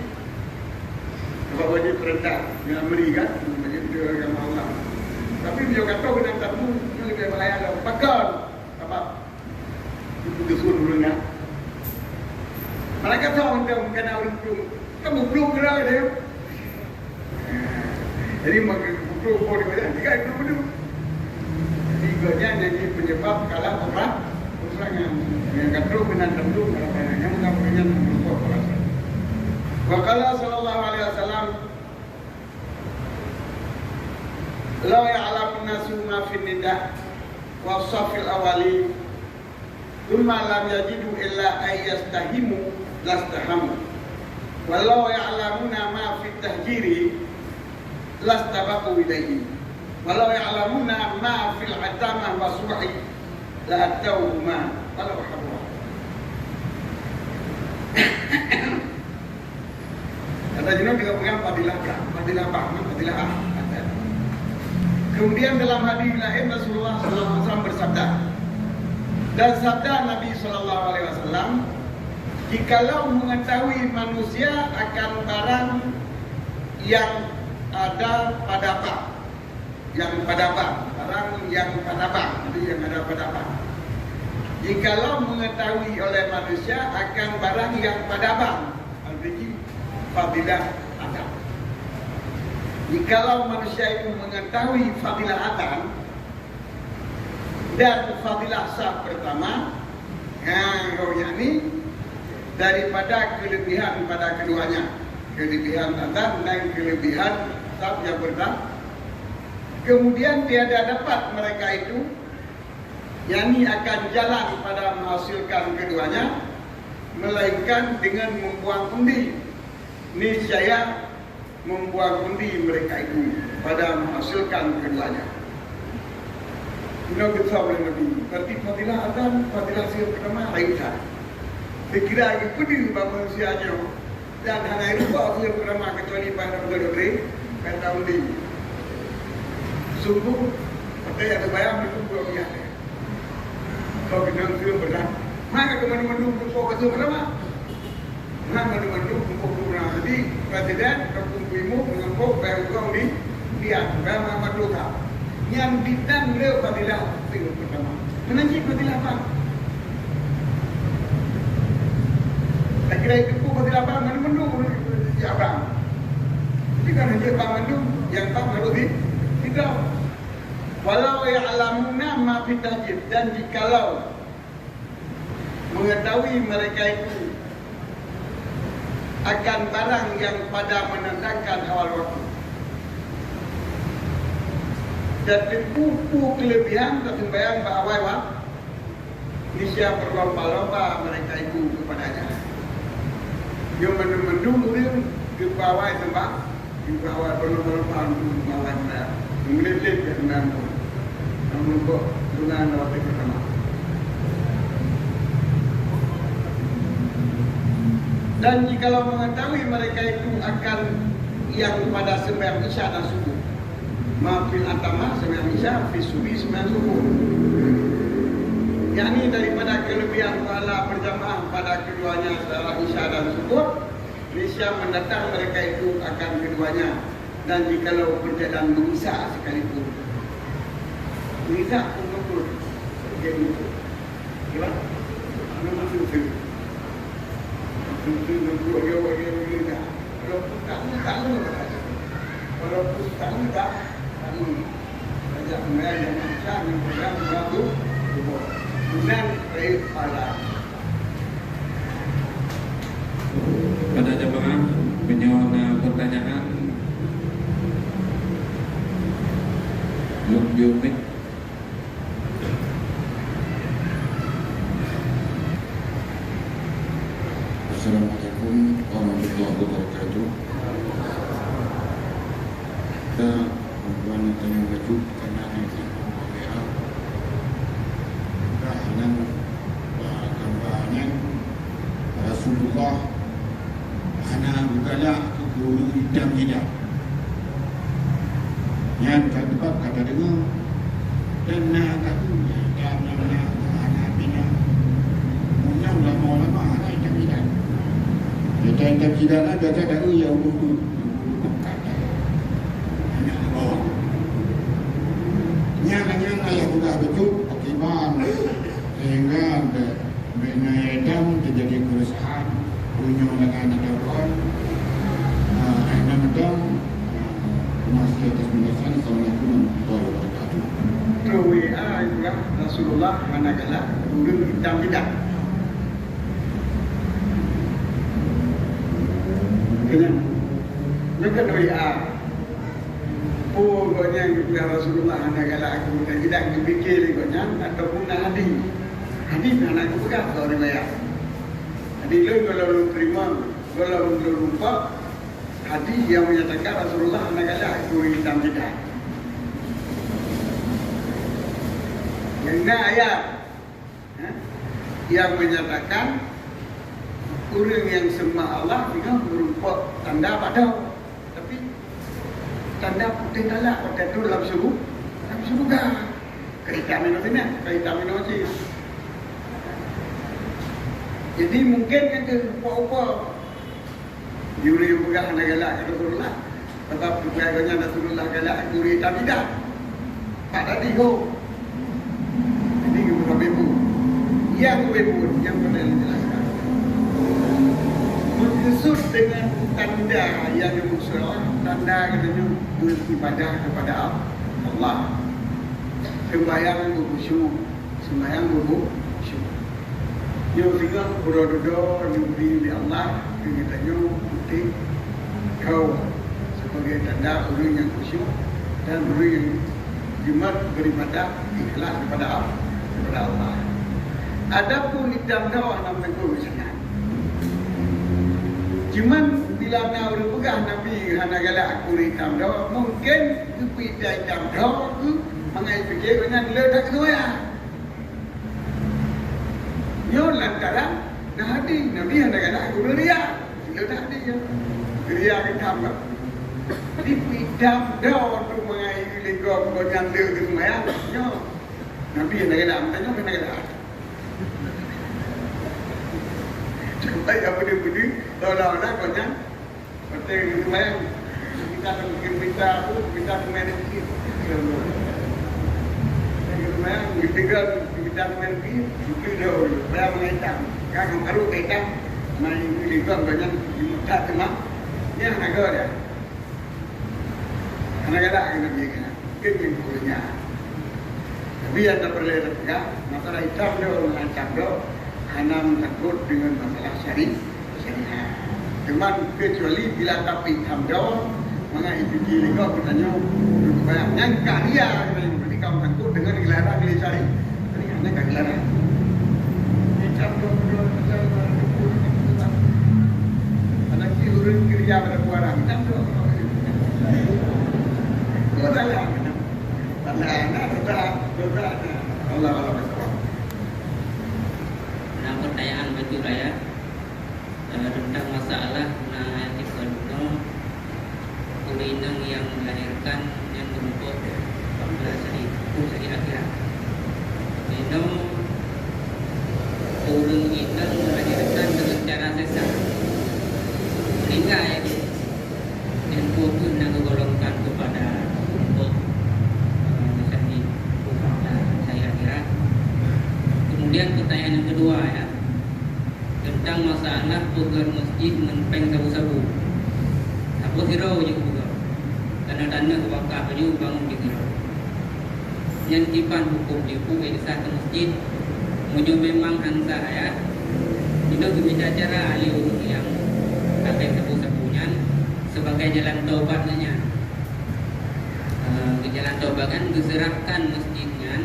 Sebab wajib peurintah, nyan meuri kan, wajib dia agama Allah. Tapi beliau kata kena tabu, nyan lebih bahaya dah. Pakon? Sabab itu dusun dulu nyan. Malaikat sama macam kena ureuëng plueng. Kamu plueng gerak dia. Jadi maka Jadi gobnyan nyang jeuet penyebab kalah perang, peperangan. Nyang ka trok keunan tandong dalam perang nyan, nyang ka peunyan meureumpok perasaan. Wa qala sallallahu alaihi wasallam, "Lau ya'lamun nasu ma fin nida wa safil awali, tsumma lam yajidu illa ay yastahimu lastahamu. Walau ya'lamuna ma fit tahjiri lastabaqu ilaihi. Walau ya'lamuna ma fil atama wa su'i la atauhuma walau habwa." Kata jinoe juga pegang fadilah bah, fadilah bah, fadilah ah. Kemudian dalam hadis lain Rasulullah sallallahu alaihi wasallam bersabda, dan sabda Nabi sallallahu alaihi wasallam, "Jikalau mengetahui manusia akan barang yang ada pada bah, yang pada bah, barang yang pada bah, jadi yang ada pada bah. Jikalau mengetahui oleh manusia akan barang yang pada bah," artinya fadilah azan. Jikalau manusia itu mengetahui fadilah azan dan fadilah saf pertama, ha, yakni daripada kelebihan pada keduanya, kelebihan azan dan kelebihan saf yang pertama. Kemudian tiada dapat mereka itu, yakni akan jalan pada menghasilkan keduanya, melainkan dengan membuang undi. Niscaya membuang undi mereka itu pada menghasilkan keduanya. Inoe geuthob lé Nabi, berarti fadilah azan, fadilah sihir pertama lain that. Dikira geupeudeuh bak manusia nyoe, dan hana irubah sihir pertama kecuali pada beutôi-beutôi kata undi. Sungguh, kata yang terbayang itu dua belas. Kau kena sihir pertama. Maka kemana-mana jumpa sihir pertama. Nah, mandum-mandum huköm gubernur. Jadi, presiden, huköm primo, mengampok, bayar huköm di, di atas, bayar Muhammad Luka. Nyang ditang le fadilah sing pertama. Menanjik fadilah apa? Saya kira itu pun fadilah apa? Mandum-mandum ya, bang. Jadi, kan hanya bang mandum, yang bang harus di, kita. Walau ya'lamuna ma fit tahjir, dan jikalau mengetahui mereka itu akan barang yang pada mendatangkan awal waktu. Dan teupeu peue kelebihan taseumbayang bak awai wa-, niscaya berlomba-lomba mereka itu kepadanya. Nyoe mandum-mandum ureueng geupeuawai seumbah, Ibawa penuh-penuh paham tu melawan saya. Mengelinting ke enam pun. Namun kok dengan waktu pertama. Dan jikalau mengetahui mereka itu akan yang pada sembahyang Isya dan Subuh. Ma fil atama sembahyang Isya, fi subi sembahyang Subuh. Yakni daripada kelebihan pahala berjamaah pada keduanya setelah Isya dan Subuh, Niscaya mendatang mereka itu akan keduanya, dan jikalau berjalan merusak sekalipun. Merusak pun betul. Dia betul. Sebab, anu masuk tu. Masuk tu, masuk dia, dia, dia, dia. Kalau tak, tak, tak, tak, tak. Kalau tak, tak, tak, tak. Raja Pembayar yang Maha Esa yang pegang batu kubur. Bukan baik pala. Pada jemaah, meunyoe na pertanyaan, lôn piôh mic. Assalamualaikum warahmatullahi wabarakatuh. Kita, tuan-tuan, tanya bacut. Karena di situ, dah, dan, ah, gambar nyan, Rasulullah hana geugalak keu ureueng itam jidang. Nyan ka teubab ka tadeungoe, dan na ka tu itam nyang na hana bina. Meunyoe lama-lama hana itam jidang. Itam-itam jidang na biasa taeu ya ureueng tu. Nyan, nyan ayah tugas beutôi pakiban sehingga bina itam terjadi keresahan, punya dengan ada pun, ah, ada macam, ah, Terima kasih atas penjelasan. Assalamualaikum warahmatullahi wabarakatuh. Troh W A itulah Rasulullah hana galak ureuëng itam bidah. Kena. Bukan W A. Oh, gobnyan geupeugah Rasulullah hana galak ureuëng itam bidah, geupike lé gobnyan ataupun na hadis. Hadis hana geupeugah, soe riwayat. Jadi, lôn gohlom lôn teurimong, gohlom lôn rumpok, hadis nyang menyatakan Rasulullah hana galak ureuëng itam bidah. Nyang na ayat, eh, nyang menyatakan ureuëng nyang seumah Allah singoh meurumpok tanda padong. Tapi tanda putéh talak watée troh lam syuru-, lam syeuruga. Ka itam inoe sinan, ka itam inoe cit. Jadi mungken nyan keuh rupa-rupa. Di ureuëng peugah hana galak keu Rasulullah. Sabab peugah gobnyan Rasulullah galak keu ureuëng itam bidah. Pak tadi ho. Jadi geupeusabe bu. Nyang geupeusabe bu, nyang pernah dijelaskan. Meukeusut dengan tanda nyang dimaksud Allah, tanda geutanyoe beribadah kepada Allah. Sembahyang beukhusyuk, sembahyang beukhusyuk. Nyoe singoh uroe dudoe neubri lé Allah keu geutanyoe putéh kau sebagai tanda ureuëng nyang khusyuk dan ureuëng nyang jimat beribadah ikhlas kepada Allah, kepada Allah. Adapun itam doe hana meuteumé meusanan. Cuman bila na ureuëng peugah Nabi hana galak ureuëng itam doe, mungken geupeu itam doe mangat jipike gobnyan le that keu seumbahyang. Nyoe lantaran na hadis, Nabi hana galak geupeue ria. Sila na hadis nyoe. Ria itam kan? Jadi itam doe untuk mengakhiri lingkor gobnyan le keu seumbahyang. Nyoe. Nabi hana galak, meutanyoe hana galak. Cuba ya beudeuh-beudeuh, seolah-olah gobnyan Watée geuseumayang, kita mungkin minta apa, minta pemain kecil. Geuseumayang, geuseumayang, minta pemain kecil, itu dah, supaya mengaitang. Kan, baru kaitang, main itu juga banyak diminta teman. Ni hana geuh dah. Hana galak keu Nabi keunan. Keu nyang kureueng nyan. Tapi nyang tapeureulee tapeugah, masalah itam doe ngon itam doe hana meutakot deungon masalah syari-, syariat. Teuma keucuali bila tapeuitam doe, mangat jipike lé gob geutanyoe, nyang ka ria geutanyoe, berarti ka meutakot deungon geularang lé syari-, syariat, nyan ka geularang. Itam doe, doe, doe, doe, doe, doe. Ada si ureueng keuria pada puara, itam doe. Dosa lah. Nah, nah, dosa, dosa. Allah, Allah, Allah. Nah, pertanyaan betul ya. Eh, tentang masalah, nah, yang kita dengar, ureueng inong yang melahirkan yang merumpok panggilan sari, hukum sari akhirat. Inong, ureueng inong melahirkan dengan cara sesar. Meninggal, ya. Tempo pun nak digolongkan kepada kelompok, eh, misalnya, kepada saya kira. Kemudian pertanyaan yang kedua, ya, tentang masalah peugöt masjid ngon péng sabu-sabu. Saboh sidroe jeuet peugöt. Tanah-tanah wakaf jeuet bangun di sidroe. Nyan kiban huköm jih, peue sah keu masjid? Meunyoe memang han sah, ya, jinoe geumita cara lé ureueng nyang ka sabu-sabu nyan sebagai jalan taubat nyan. Eh, keu jalan taubat kan geuseurahkan masjid nyan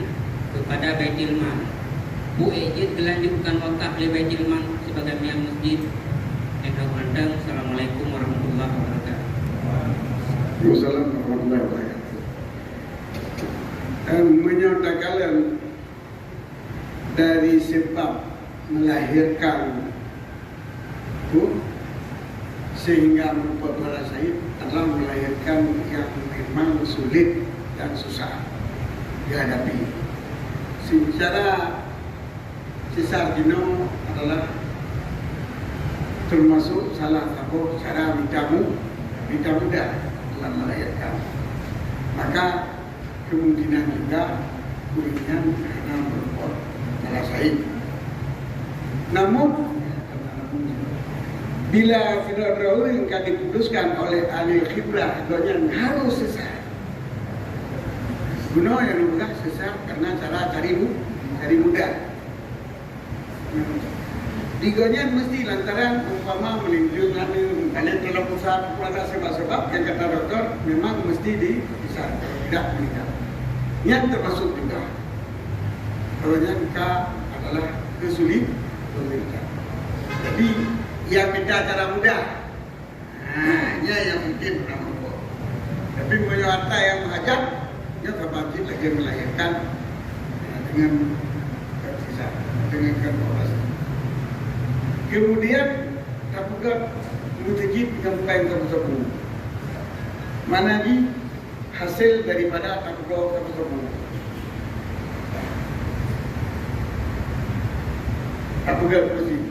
keupada Baitul Mal. Peue jeuet geulanjutkan wakaf lé Baitul Mal sebagai miang masjid? Nyan lom mantong. Assalamualaikum warahmatullahi wabarakatuh. Waalaikumsalam warahmatullahi wabarakatuh. Em, meunyoe takalon dari sebab melahirkan tu, sehingga merupakan masalah syahid adalah melahirkan yang memang sulit dan susah dihadapi. Secara Sesar jinoe adalah termasuk salah saboh cara mita mu-, mita mudah dalam melahirkan. Maka, kemungkinan juga ureueng nyan hana meureumpok masalah syahid. Namun, Bila sidroe-droe ureuëng ka diputuskan oleh ahli khibrah, gobnyan harus sesat. Bunoe nyang peugah sesat karena cara cari mu-, cari mudah. Di gobnyan mesti lantaran umpama meuninggai aneuk, meukaleng dalam usaha keluarga, sebab-sebab nyang kata doktor memang mesti dipisah, tidak menikah. Nyan termasuk juga. Kalau nyan ka adalah kesulit-, kesulitan. Jadi, yang minta cara mudah, ha, nyan yang mungkin pernah mampu. Tapi meunyoe ata nyang meuhajat, nyan sama cit lagèe melahirkan, ha, dengan sisa, dengan kan operasi. Kemudian, tapeugöt meuseujid ngon péng sabu-sabu. Mana jih? Hasil daripada tapeugöt sabu-sabu. Tapeugöt meuseujid.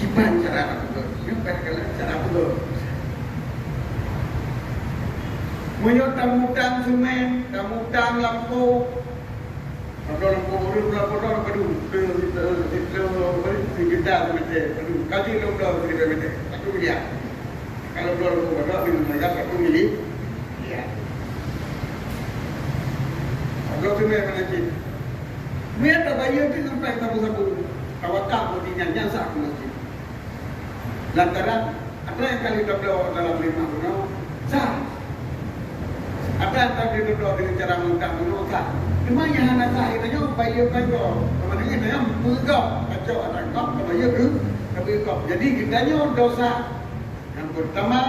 Kiban cara tapeugöt. Nyoe payah galak cara peugöt. Meunyoe tamutang semen, tamutang lampôh, padahai lampôh ureueng, lampôh ureueng, padum, sijuta, sijuta, sijuta mètè, padum, kaji lom lom sijuta mètè, satu miliar. Kalau dua ribu dua puluh, dengan harga satu miliar. Kalau tu memang cit. Mia tabayeue tu sampai sabu-sabu. Tawakaf bukti nyan, nyan sah ke masjid. Lantaran, ada yang kali tabloe dalam lima bunoe, sah. Ada yang kali tabloe dengan cara mudah bunoe, sah. Cuma yang hana sah, kita nyoe bayeue bagoe. Sama dengan kita nyoe meugöt, kacau anak kau, bayeue ke, tapi kau. Jadi, kita nyoe dosa. Nyang peurtama,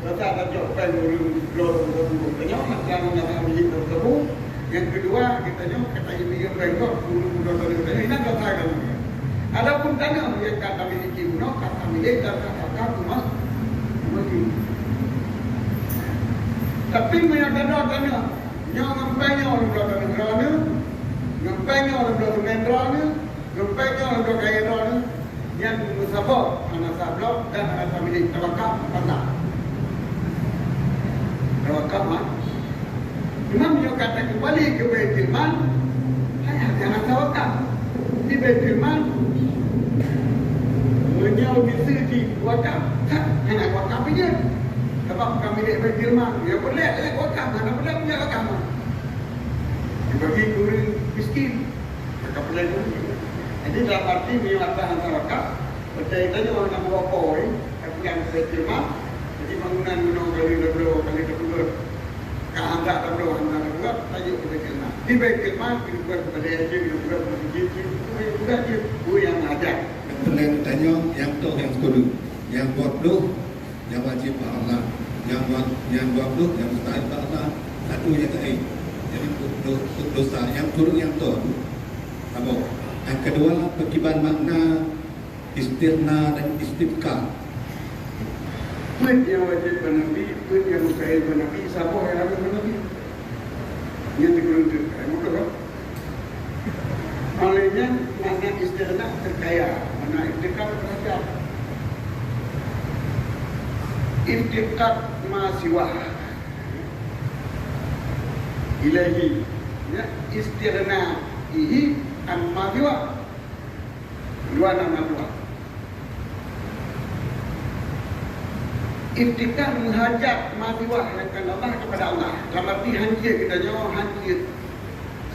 rasa tajok péng ureueng bloe ureueng tanyoe, masa ngon rasa milék teusebut. Nyang keudua, geutanyoe ka tajok péng gob ureueng bloe tanyoe, tanyoe inan rasa geutanyoe. Adapun tanyoe nyang ka tamiliki bunoe, ka tamilék dan ka, ka, ka keumah-, keumasi. Tapi meunyoe tanoh tanyoe, nyoe ngon péng nyoe ureueng bloe tanyoe droeneuh, ngon péng nyoe ureueng bloe seumén droeneuh, Geupék nyoe lôn kayée droeneuh, nyan meusaboh hana saboh dan hana samilék tawakaf pasah. Tawakaf, ha? Cuma meunyoe ka takeumbali keu Baitul Mal, hana, hana tawakaf. Di Baitul Mal, meunyoe miseue jih wakaf, hana wakaf jeuet. Sabab ka milék Baitul Mal, ya boleh, eh, wakaf, hana boleh punya wakaf. Dibagi keu ureueng miskin. Ka peulai dulu. Jadi, dalam arti meunyoe harta hana wakaf, percaya tanyoe hana meurupa, eh, ka pulang keu Baitul Mal. Jadi, bangunan meunoe kali dua puluh kali dua puluh. Ka hana dua puluh, hana dua puluh, tajok keu Baitul Mal. Di Baitul Mal, dibuat kepada yatim, dibuat masjid, dibuat, dibuat je. Peue nyang hajat. Peulai tanyoe nyang toh nyang seukulu. Nyang buet dôh, nyang wajéb bak Allah, nyang buet, nyang buet dôh, nyang mustahil bak Allah, satu nyang laén. Jadi, do-, do-, dosa nyang turun nyang toh. Saboh. Nyang keudua, peukiban makna istirna dan istifkar. Peue nyang wajéb bak Nabi, peue nyang mustahil bak Nabi, saboh nyang harôh bak Nabi. Nyan dikureueng teuk. Hai, beutôi, kan? Oleh nyan, makna istirna terkaya, makna iftiqar terhajat. Iftiqar ma siwa ilaihi, ya, istirna ihi an ma siwa. Dua nama dua. Iftiqar meuhajat ma siwa kepada Allah, kepada Allah. Dalam arti han jeuet geutanyoe, han jeuet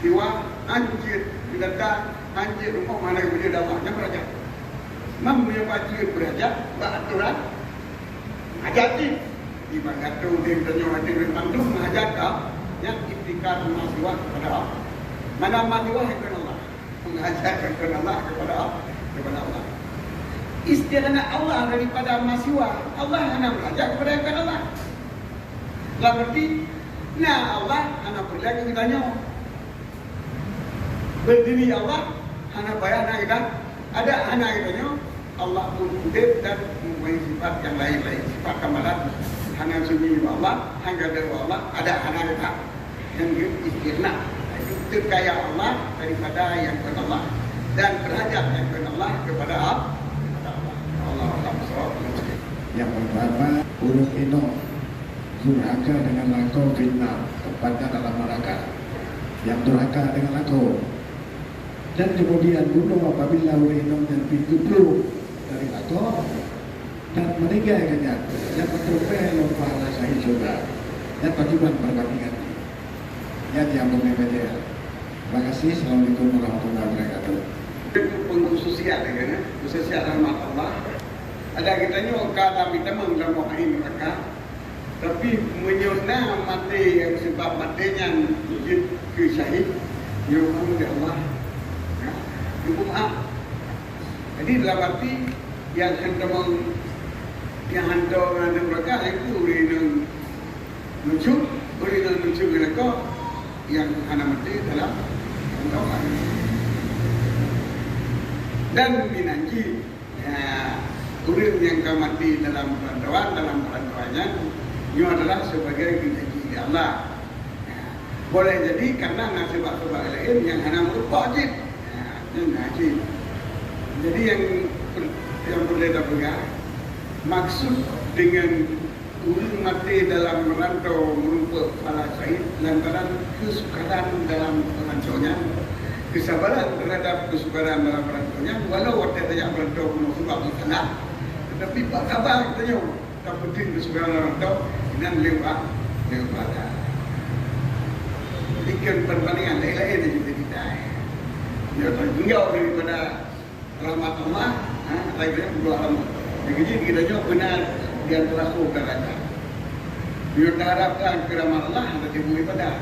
siwa, han jeuet binatang, han jeuet rumoh, hana geupeujeuet Allah. Nyan beurajat. Meunyoe pacu beurajat bak atoran hajat jih. Di bak gatoe udeb tanyoe hati ureueng mandum meuhajat ka, nyan iftiqar ma siwa kepada Allah. Mana ma siwa kepada Allah. Meuhajat kepada Allah, kepada Allah, kepada Allah. Istirna Allah daripada ma siwa, Allah hana meuhajat kepada kepada Allah. Dalam arti, na Allah hana peureulèe keu geutanyoe. Berdiri Allah hana payah na kita, ada hana geutanyoe. Allah pun udeb dan mempunyai sifat yang lain-lain. Sifat kamalat hana sunyi bak Allah, hana ada bak Allah, ada hana kita. Yang istirna, itu terkaya Allah daripada yang bukan Allah dan derajat yang bukan Allah kepada Allah. Kepada Allah. Allah alam bisawab. Yang pertama, ureueng inong durhaka dengan lakoe, finnar, tempatnya dalam neraka. Yang durhaka dengan lakoe. Dan kemudian bunoe apabila ureueng inong nyan pih geuplueng dari Allah dan meninggai keu nyan, nyan beutôi lom pahala syahid syurga. Nyan pakiban perbandingan jih. Nyan nyang beungéh bajée. Terima kasih. Assalamualaikum warahmatullahi wabarakatuh. Itu pengkhususian, ya, kan? Khususiat rahmat Allah. Ada kita nyoe ka tapi teman dalam api neraka. Tapi meunyoe na maté nyang sebab maté nyan jeuet keu syahid, nyoe uleh Allah. Ya, nyoe maaf. Jadi dalam arti nyang hantom, nyang hantom ngon aneuk meuraka, itu ureuëng nyang nucuk, ureuëng nyang nucuk ngon lakoe nyang hana maté dalam hantom. Dan minan jih, ya, ureuëng nyang ka maté dalam peurantauan, dalam peurantauan nyan, nyoe adalah sebagai geujanji lé Allah. Ya, boleh jadi karena na sebab-sebab laén nyang hana meurumpok cit. Ya, nyan na cit. Jadi nyang per-, nyang peureulée tapeugah, maksud deungon ureuëng maté dalam rantau meurumpok pahala syahid lantaran keusukaran dalam rantau nyan, keusabaran teuhadap keusukaran dalam rantau nyan, walau watée tajak meurantau bunoe sabab meusalah, tetapi bak saba geutanyoe tapeuteun keusukaran dalam rantau, inan lewat, lewat pahala. Jadi, kon perbandingan laén-laén nyang kita, ya, tinggal daripada rahmat Allah, ha, lagi dua rahmat. Jadi, kita nyoe beuna di antara kho darajat. Nyoe taharapkan keu rahmat Allah, kita timbul ibadah.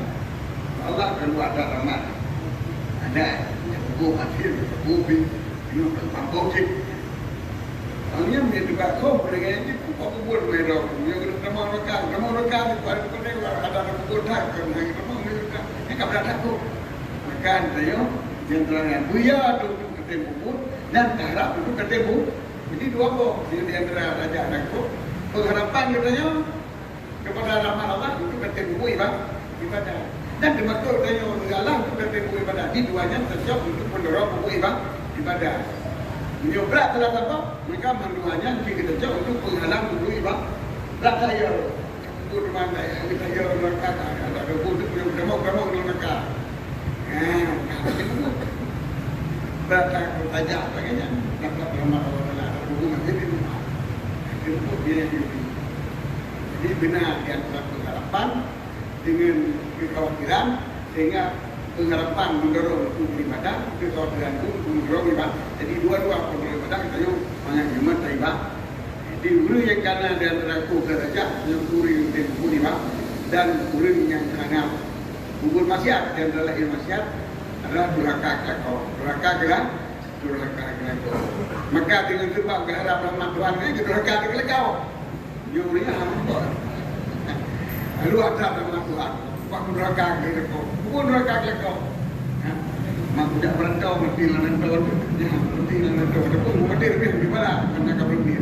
Allah kan buat ada rahmat. Ada, ya, buku hasil, buku bi, nyoe kan mampu cit. Awaknyan meunyoe teuka kho, meunyoe gaya jih, buka kubur, meunyoe dok, meunyoe keuneuk tamong raka, tamong raka, di luwa, di luwa, ada, ada kubur that, kan, hana tamong, meunyoe raka. Nyan ka brat that kho. Maka, nyoe, nyang teulangan, buya tu, untuk katem kubur, dan taharap untuk katem bu-, jadi dua boh, di antara raja dan kho. Pengharapan geutanyoe, kepada rahmat Allah untuk katem bubuet iba-, ibadah. Dan teumasuk tanyoe Allah untuk katem bubuet ibadah. Di dua nyan teucok untuk pendorong bubuet iba-, ibadah. Meunyoe brat salah saboh, maka mandua nyan jih teucok untuk penghalang bubuet iba-, ibadah. Ya, untuk teman saya, kita ya neraka, ada, ada bubuet, kamu, kamu neraka. Nah, berkah tajak lagi nyan. Dapat rahmat Allah Taala, ada hubungan jadi rumah. Jemput dia yang dulu. Jadi benar di antara pengharapan dengan kekhawatiran, sehingga pengharapan mendorong untuk beribadah, kekhawatiran pun mendorong ibadah. Jadi dua-dua mendorong ibadah, kita yuk banyak jimat ibadah. Jadi ureuëng nyang kana di antara kho darajat, nyang ureuëng nyang ibadah, dan ureuëng nyang hana bubuet maksiat, dan dalam maksiat adalah durhaka keu lakoe. Durhaka keu la-, durhaka keu lakoe. Maka deungon seubab geuharab rahmat Tuhan, eh, durhaka keu lakoe. Nyoe ureuëng nyan hana meurumpok. Lalu ada rahmat Tuhan. Bak durhaka keu lakoe. Bukan durhaka keu lakoe. Ha? Mak budak perantau mati lam rantau tu. Ya, mati lam rantau. Ataupun mati lebih daripada, karena ka berlebih.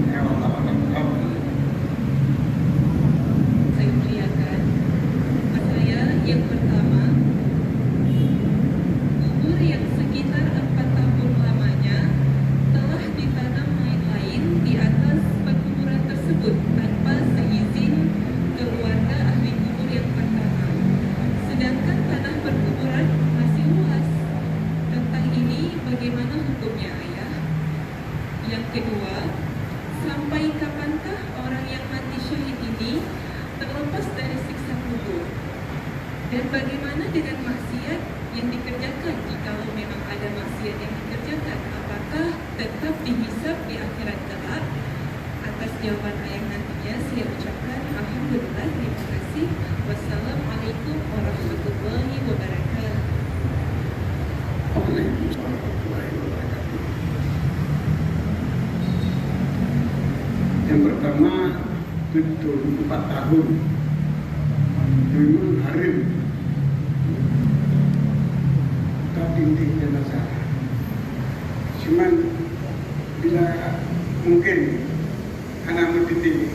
Ya Allah, Allah, Allah. Saya muliakan. Saya yang pertama, kubur yang sekitar empat tahun lamanya telah ditanam lain-lain di atas pekuburan tersebut tanpa seizin keluarga ahli kubur yang pertama. Sedangkan tanah perkuburan masih luas. Tentang ini, bagaimana hukumnya, Ayah? Yang kedua, sampai kapankah orang yang mati syahid ini terlepas dari siksa kubur? Dan bagaimana dengan maksiat yang dikerjakan? Jikalau memang ada maksiat yang dikerjakan, apakah tetap dihisab di akhirat kelak? Atas jawaban Ayah nantinya saya ucapkan alhamdulillah, terima kasih. Wassalamualaikum warahmatullahi wabarakatuh. Waalaikumsalam warahmatullahi wabarakatuh. Yang pertama, betul, empat tahun. Memang haram. Tapi intinya masalah. Cuman bila mungkin hana meutiti,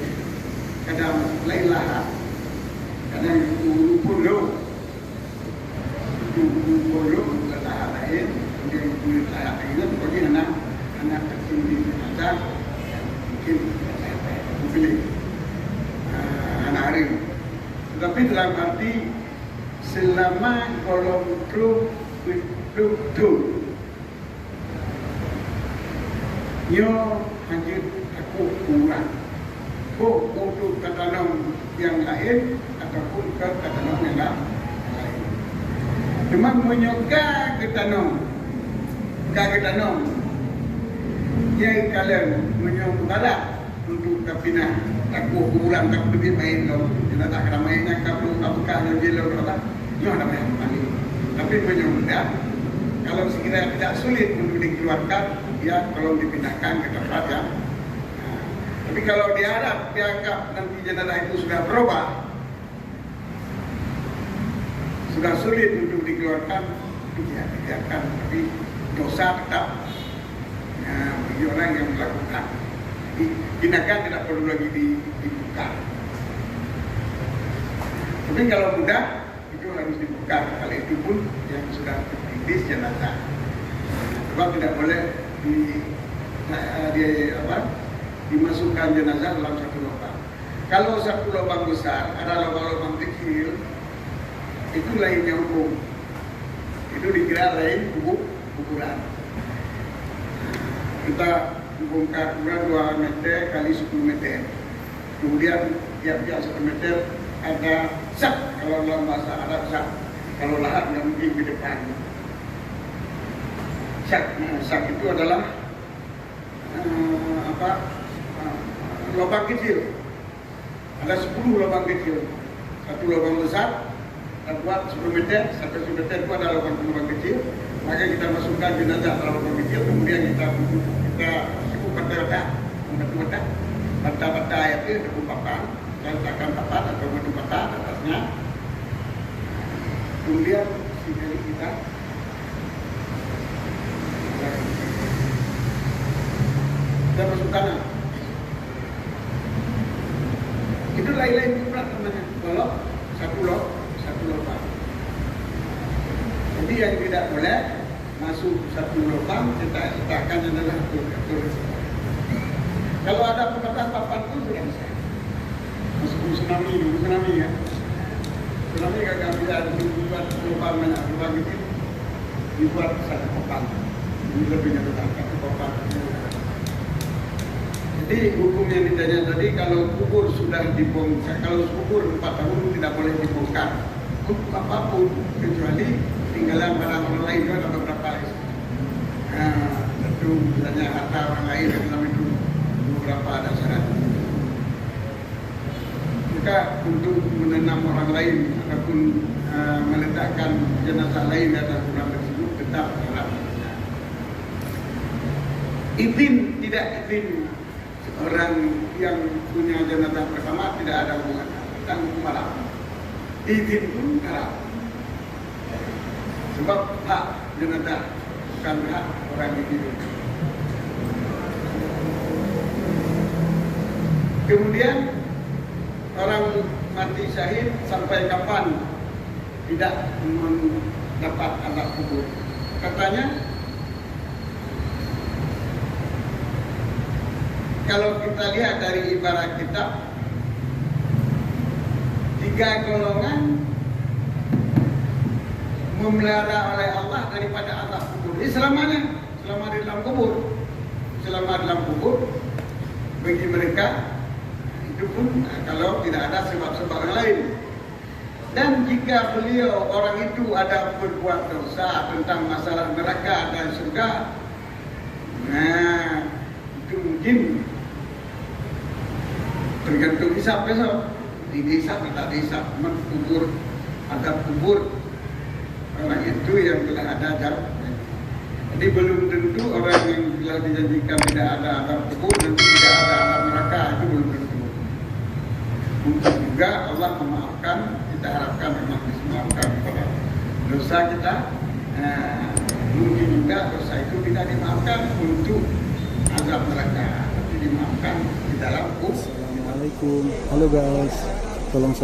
kadang laén lahat. Kadang ureuëng pun lom. Ureuëng pun lom, lahat laén. Kemudian ureuëng lahat laén, pokoknya hana, hana tertindih jenazah. Mungkin lahat laén. Mungkin, ah, hana haram. Tetapi dalam arti, selama gohlom trok, trok, trok, Nyoe hanjeuet takot keu urang, boh untuk tatanom nyang laén ataupun ka tatanom nyang la-, laén. Teuma meunyoe ka geutanom, ka geutanom, nyang kalon meunyoe meuharap untuk tapinah, takot keu urang, ka peuteubiet manyét lom, nyang na ka na manyét nyan ka peue ka beukah nyoe jih lom, nyoe hana payah mandi. Tapi meunyoe mudah, kalau sekiranya tidak sulit untuk dikeluarkan, ya tolong dipindahkan ke tempat yang, nah, tapi kalau diharap, dianggap nanti jenazah itu sudah berubah, sudah sulit untuk dikeluarkan, itu tidak dibiarkan, tapi dosa tetap, ya, bagi orang yang melakukan. Jadi, tindakan tidak perlu lagi di-, dibuka. Tapi kalau mudah, itu harus dibuka, kalau itu pun yang sudah terkritis jenazah. Sebab tidak boleh di-, eh, di-, apa, dimasukkan jenazah dalam satu lubang. Kalau satu lubang besar, ada lubang-lubang kecil, itu lainnya hukum. Itu dikira lain kubu-, kuburan. Kita bongkar kuburan dua meter kali sepuluh meter. Kemudian tiap-tiap satu meter ada syak, kalau dalam bahasa Arab syak, kalau lahat nggak mungkin di depan. Syak, nah, syak itu adalah, eh, apa, eh, lubang kecil. Ada sepuluh lubang kecil. Satu lubang besar, kita buat sepuluh meter, satu meter itu ada lubang, lubang kecil. Maka kita masukkan jenazah dalam lubang kecil, kemudian kita, kita cukup bata-bata, bata-bata, bata-bata itu, ataupun papan, kita letakkan papan atau batu bata atasnya. Kemudian sekali kita, kita masukkan. Itu lain-lain juga namanya. Kalau satu lo-, satu lubang. Jadi yang tidak boleh masuk satu lubang, kita letakkan adalah atur, atur. Kalau ada pembatas papan pun sudah bisa. Meskipun tsunami dulu, tsunami ya. Tsunami kan nggak bisa dibuat lubang banyak, lubang kecil. Dibuat satu papan. Ini lebihnya tentang satu papan. Jadi hukum yang ditanya tadi, kalau kubur sudah dibongkar, kalau kubur empat tahun tidak boleh dibongkar untuk apapun, kecuali tinggalan barang orang lain, itu ada beberapa. Nah, tentu misalnya harta orang lain dalam itu beberapa ada syarat. Maka untuk menanam orang lain ataupun, eh, meletakkan jenazah lain di atas kuburan tersebut tetap haram. Izin tidak izin orang yang punya jenazah bersama tidak ada hubungan. Tentang hukum haram. Izin pun haram. Sebab hak jenazah bukan hak orang yang hidup. Kemudian, orang mati syahid sampai kapan tidak mendapat azab kubur? Katanya, kalau kita lihat dari ibarat kitab, tiga golongan memelihara oleh Allah daripada azab kubur. Ini selamanya, selama di dalam kubur. Selama dalam kubur, bagi mereka, itu pun, eh, kalau tidak ada sebab-sebab yang lain. Dan jika beliau, orang itu, ada berbuat dosa tentang masalah neraka dan surga, nah, itu mungkin tergantung hisab besok. Di hisab atau tak hisab, kubur, azab kubur. Karena itu yang telah ada jam. Jadi belum tentu orang yang telah dijanjikan tidak ada azab kubur, nanti tidak ada azab neraka, itu belum tentu. Mungkin juga Allah memaafkan, kita harapkan memang dimaafkan kepada dosa kita. Nah, mungkin juga dosa itu tidak dimaafkan untuk azab neraka, tapi dimaafkan di dalam kubur. Assalamualaikum. Halo guys, tolong